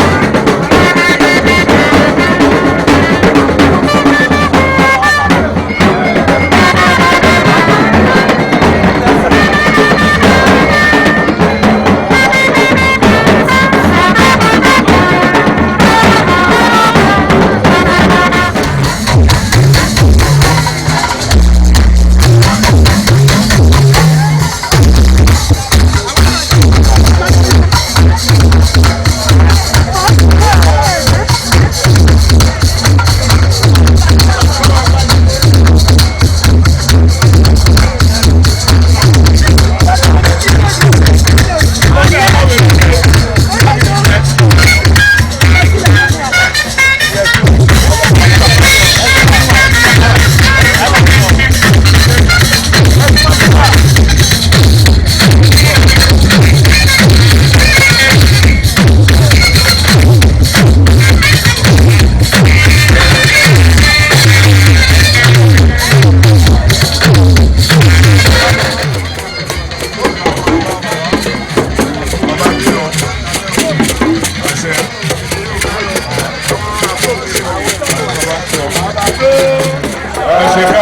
S14: Thank you.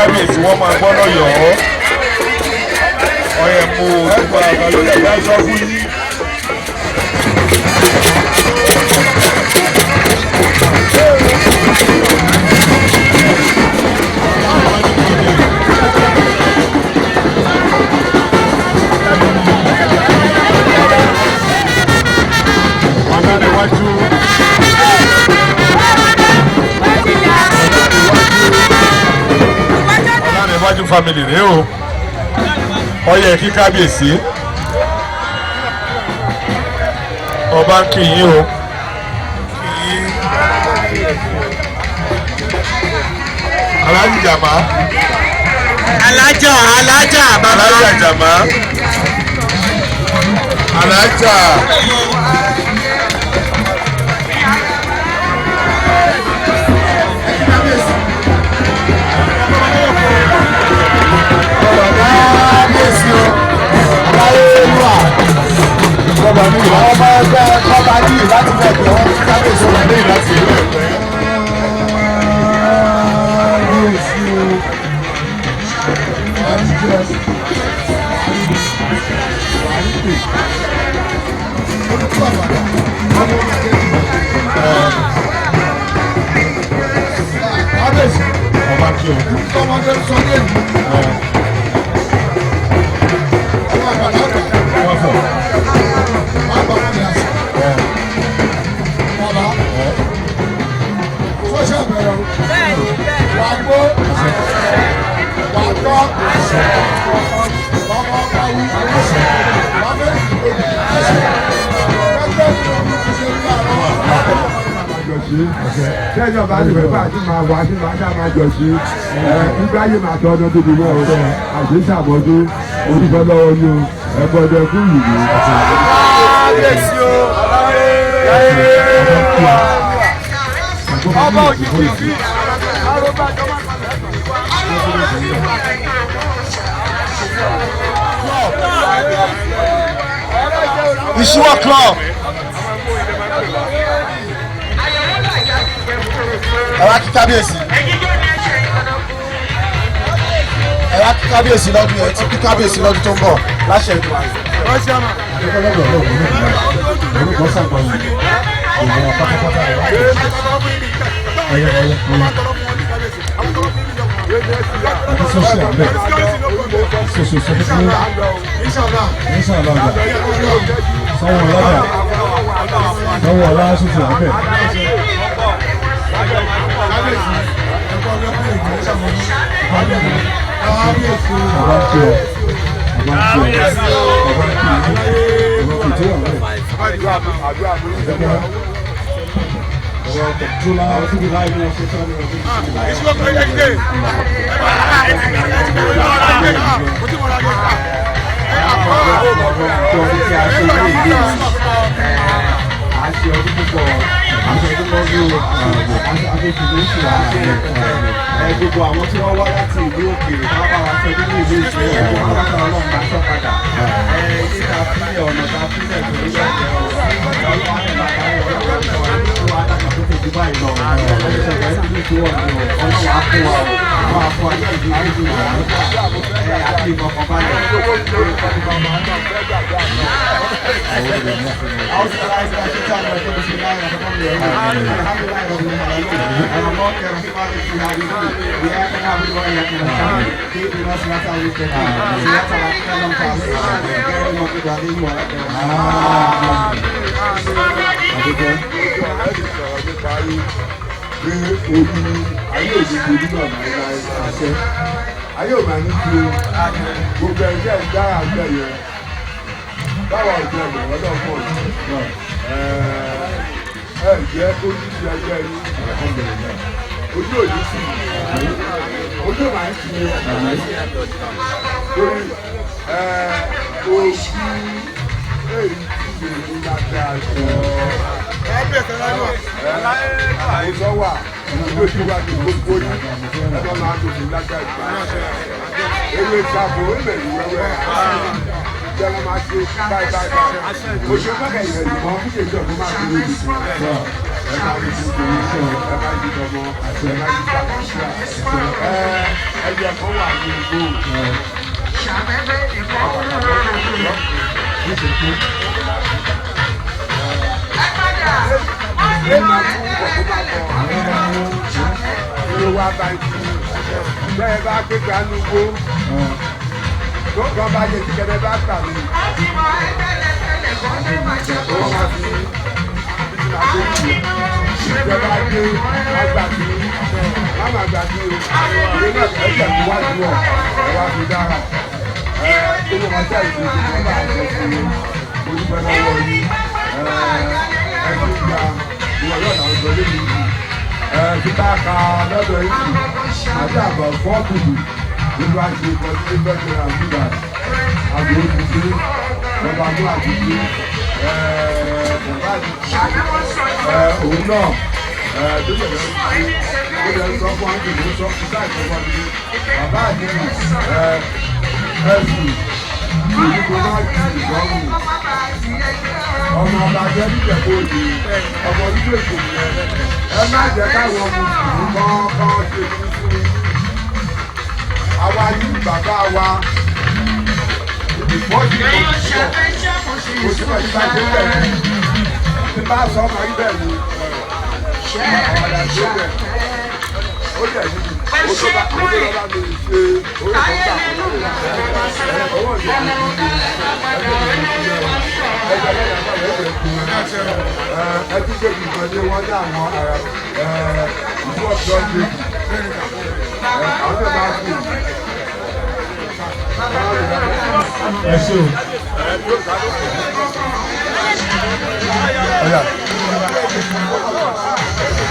S7: kábíyèsí wọ́n máa gbọ́ lọ́yọ̀ọ́. Ọyẹ mú gbogbo àgbà ló lè dá sọ fún yín. Ọlọ́dẹ̀wájú. Ọlọ́dẹ̀wájú family rèé o. Ọyẹ kí kábíyèsí. Ọba ń kí yín o. Aláàjì Jàmá.
S8: Alájà alájà bàbá.
S7: Alájà Jàmá. Alájà.
S10: Kábíyèsí o, aláyélúwà. Bọ́ba ní ìlú. Ọba ẹgbẹ́ kọ́ba ní ìlú láti fẹ́ pẹ́ wọ́n kábíyèsí ọba ní ìlú láti ìlú ẹ̀pẹ́. Kábíyèsí o.
S12: Kábíyèsí.
S7: Ọba kí o.
S12: Ọmọdé sọ ní èyí.
S7: Wọ́n fọ̀.
S3: Sẹ́yìn ọba ní ìwé àti máa wá sí máa dá máa jọ sí nígbà yìí máa tọ́ ọdún tóbi náà o àti sàmọ́dún orúkọ lọ́wọ́ ni o ẹ̀gbọ́dọ̀ kú yìí.
S8: Kábíyèsí o, aláyélúwà. Ọba òjijì sí arúgbó àjọmọ́.
S10: Ìṣúwọ́ club. Ẹ wá kí kábíyèsí. Ẹ wá kí kábíyèsí lọ́dún yẹn tí kí kábíyèsí lọ́dún tó ń bọ̀ láṣẹ ìlú.
S5: Orúkọ sàgbọ̀n ìwọ̀n pátápátá ọyẹ ọyẹ ọyẹ àti sọ́ọ̀sì àbẹ̀ sọ́ọ̀sì sọ́ọ̀sì ìṣàlá ọjà sanwó ọlájà sanwó ọlá sọ́ọ̀sì àbẹ̀. Ọba ń kí ọ, ọba ń kí ọ, ọba ń kí ọ, ọba kì í tó wà bẹ́ẹ̀.
S11: Gbogbo àwọn tí wọ́n wá láti ìlú òkèèrè tó bá wa sọdún ní ìlú ìṣòro ẹ̀kọ́ pátápátá ọlọ́run máa sọ padà. Ẹ ilé ta fílẹ̀ ọ̀nà ta fílẹ̀ tó ní ìyàjẹ́ ọ̀rọ̀ ọlọ́run á lè máa bá ọlọ́run sọ wá ní wá dàgbà tó fi jù báyìí lọ. Ọlọ́run á fún wa o, wọ́n á fún wa ní ìlú ìlú ẹ̀ àti ìfọkànbalẹ̀.
S3: Pé orí ayé òní borí náà láéláé àṣẹ ayé ò máa ní ju gbogbo ẹgbẹ́ ìdára àgbẹ̀ yẹn báwa ọjọ́ ẹgbẹ̀ lọ́dọ̀ pọ̀ ẹ jẹ́ ojú ti ẹgbẹ́ yín ojú òní sì ojú máa ń fi torí ojú èyí tí èyí lágbára jọ àìsàn wà lójú wa ní gbogbo yìí ẹgbẹ́ máa tó fi lágbára ìgbà ewé ìsàbò ilẹ̀ ìwẹ́wẹ́ ìjọba máa ṣe báyìí báyìí báyìí oṣù mẹ́kẹ̀ ìrẹ̀lẹ̀ mọ́ kí ṣèjọ́ fún máa fi lójú. Ẹ máa rí ti tòun, ẹ máa rí tọmọ, ẹ máa rí tàlàfíà. Ẹ ẹyẹ kan wà ní igbó. Ló wá bá ikú bẹ́ẹ̀ bá gbégbá nugbó tó kàn bá yẹ kí kẹ́kẹ́ bá gbà mí. Ó máa fi títí máa dé kù ìjọba dé má gbà mí, má má gbà mí o. Ìwé náà ẹ̀jẹ̀ tó wá ju ọ̀ ẹ̀ wá fi dára ẹ̀ gbogbo wọn sẹ́ ìlú tí wọ́n bá jẹ fún mi. Mo dúpẹ́ lọ́wọ́ yín, ẹ̀ ẹ̀ tó gba ìwọ yóò náà sọ lé mi yìí ẹ̀ títà ka lọ́dọ̀ yìí àti àbọ̀ fọ́ọ̀kùtù nínú àti ìkọ̀tí bẹ́ẹ̀ àbúrò àbúrò tuntun lọ́ba mú àtúntò bàbá àti òun náà tó bẹ̀rẹ̀ ó lè sọ fún àjòjò sọ fún sáà ìjọba mi bàbá àdìmú ẹ̀sùn èyí kò má ju ìgbọ́rùn ọmọ ọba jẹ́ níjẹ̀bú òde ọmọ ojú èkó yẹn. Ẹ má jẹ́ káwọn mùsùlùmí kọ́ńkọ́ ṣe kú fún yín. Àwa yìí bàbá wa ìfọ́jú kò sí pẹ̀lú bá ṣe bẹ̀rẹ̀ tí bá sọ ọmọ yìí bẹ́ẹ̀ ni ọ̀dà tó bẹ̀ ó dẹ̀ ní ó tó bá ó tó bá mi ṣe orí kan gbà owó ìjọba ẹ tún ṣe nǹkan ní wọ́n ní àwọn ará ìlú ọ̀dọ́ ṣe àwọn tó bá kú.
S7: Ẹ ṣé o. Ọ̀yà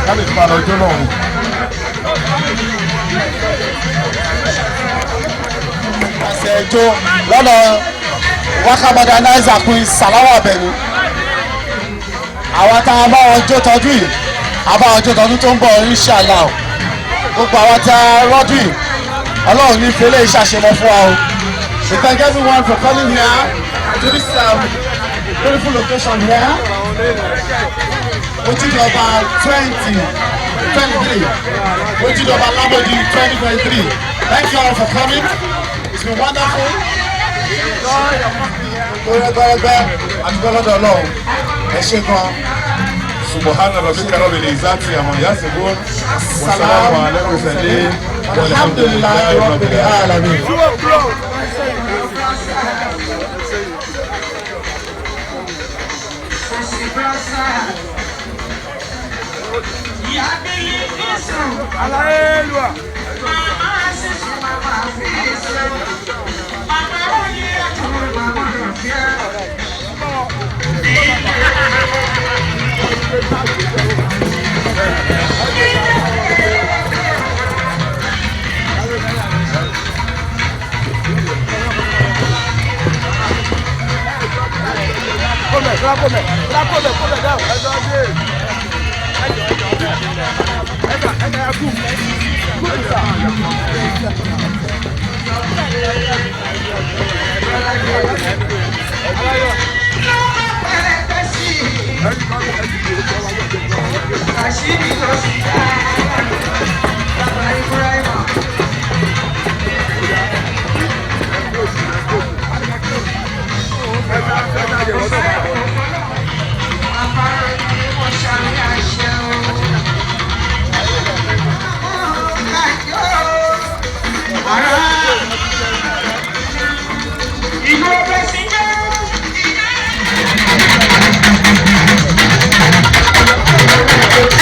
S7: kábíyèsí máa lọ jó náà o.
S10: Àṣẹ ìjó lọ́nà wákà modernizer Queen Salawa Abeni. Àwa tá a bá wọn jó tọdún yìí, a bá wọn jó tọdún tó ń bọ̀ inshallah. Gbogbo àwa tá a rọ́dún yìí, Ọlọ́run ní fi eléyìí ṣàṣemọ́ fún wa o. We thank everyone for coming here to this beautiful location here. Ojúde Ọba 2023. Ojúde Ọba Lamodi 2023. Thank you all for coming. It's been wonderful. Gbẹrẹgbẹrẹgbẹ àdúgbò lọ́dọ̀ Ọlọ́run. Ẹ ṣé gan.
S7: Subhana rabbika rabbil izzati amma yasifun. Wa salamun ala mursalin.
S10: Walhamdulillahi rabbil alamin.
S8: Aláyélúwà. Kọ́mẹ̀, kọ́mẹ̀, kọ́mẹ̀, kọ́mẹ̀ dáhùn.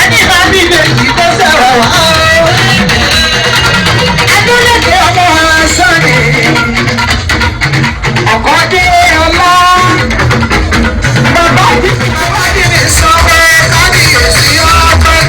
S6: Ẹni bá bí méjì kó sọ̀rọ̀ wá o. Adúlẹ̀kẹ̀ ọmọ sọ́ni. Ọ̀kọ́ dé ọlá. Bàbá tí bàbá dé mi sọ pé kábíyèsí ọpẹ́.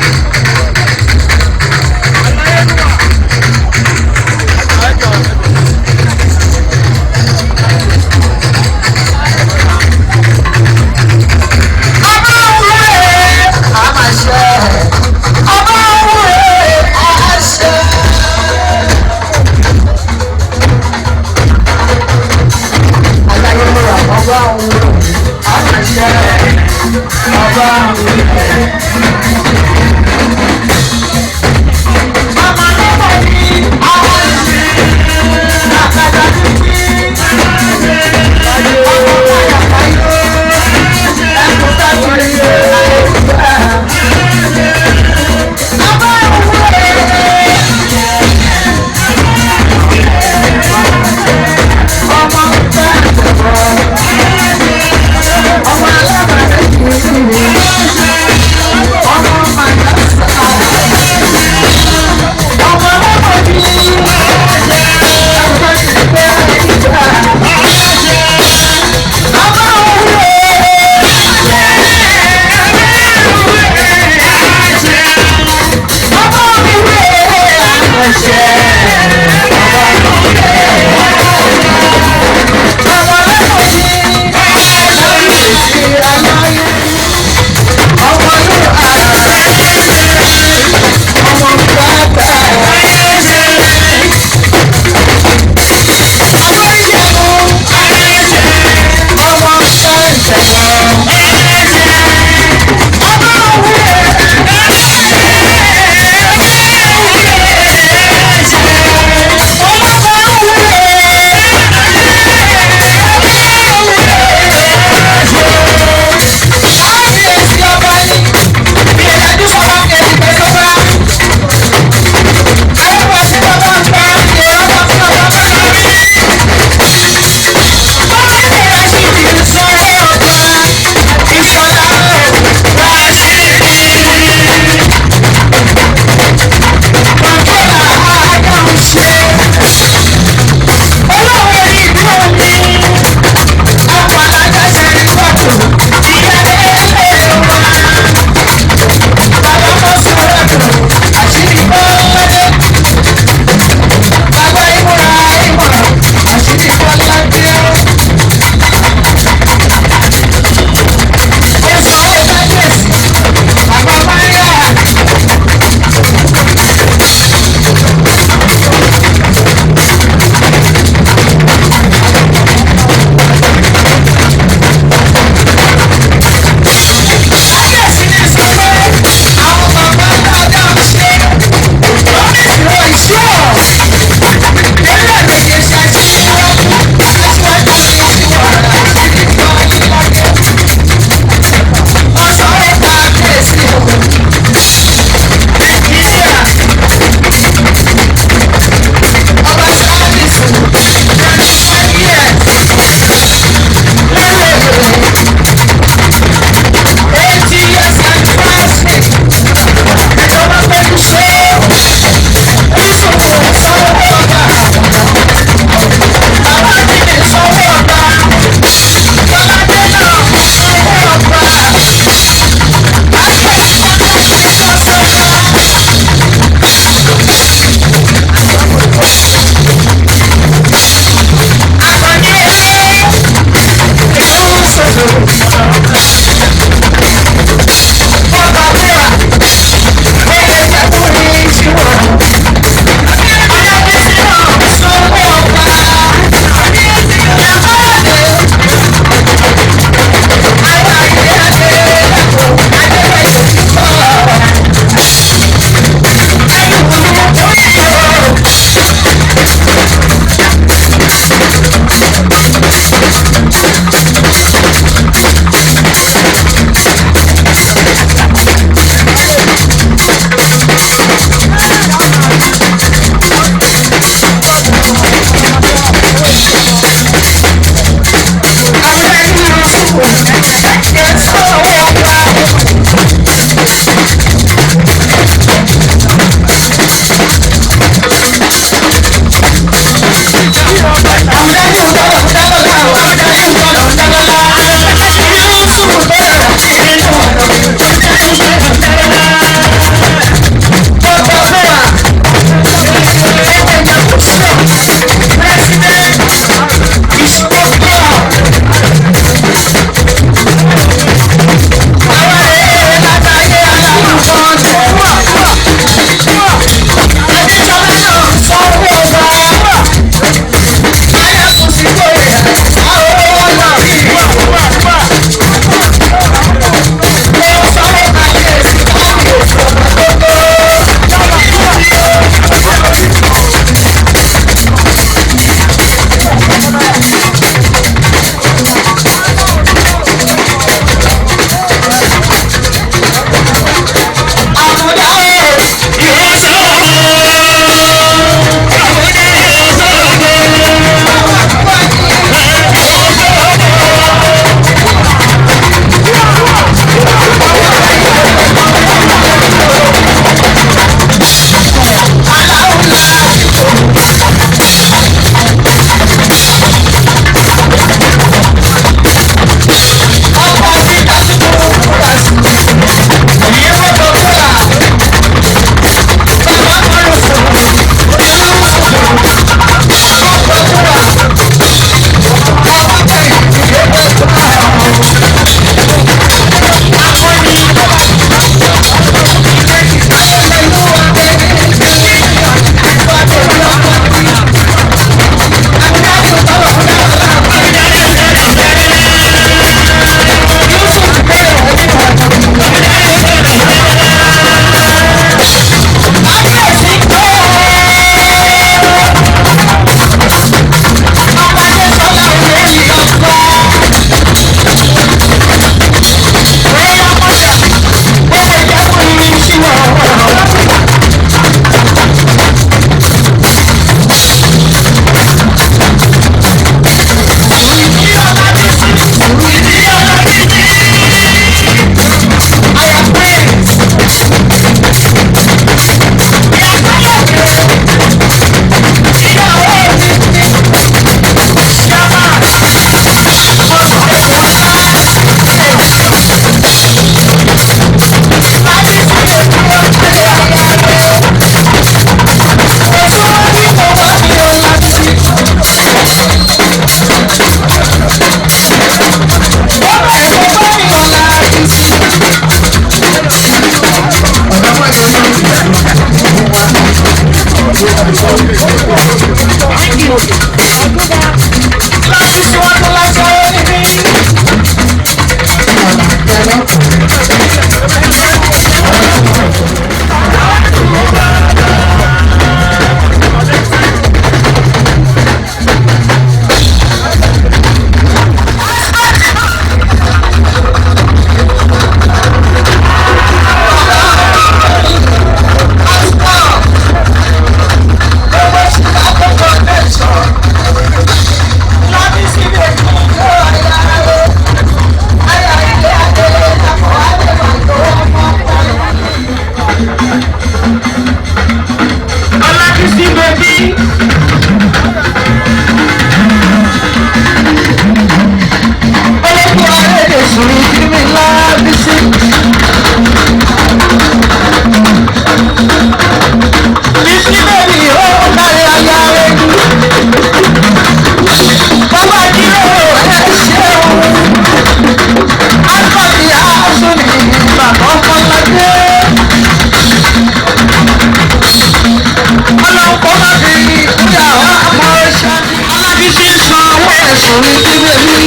S6: Sùnrin tí bèbí.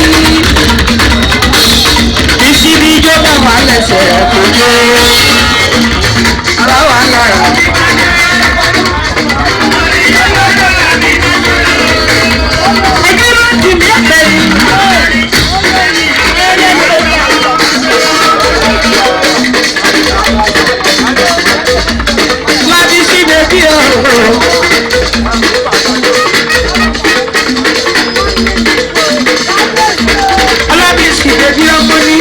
S6: Ìṣíbí ijó bá wà lẹ́sẹ̀ kò jó. Ara wà lára. Ẹgbẹ́ ló ti mí ẹ̀fẹ̀ yìí. Láti sí bèbí o. Ọlábísí bèbí ọmọ ní.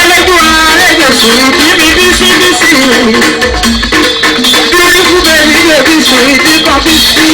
S6: Ẹlẹ́dùn ààrẹ yóò sùn níbi bísí bísí. Beautiful baby baby sweet kan bísí.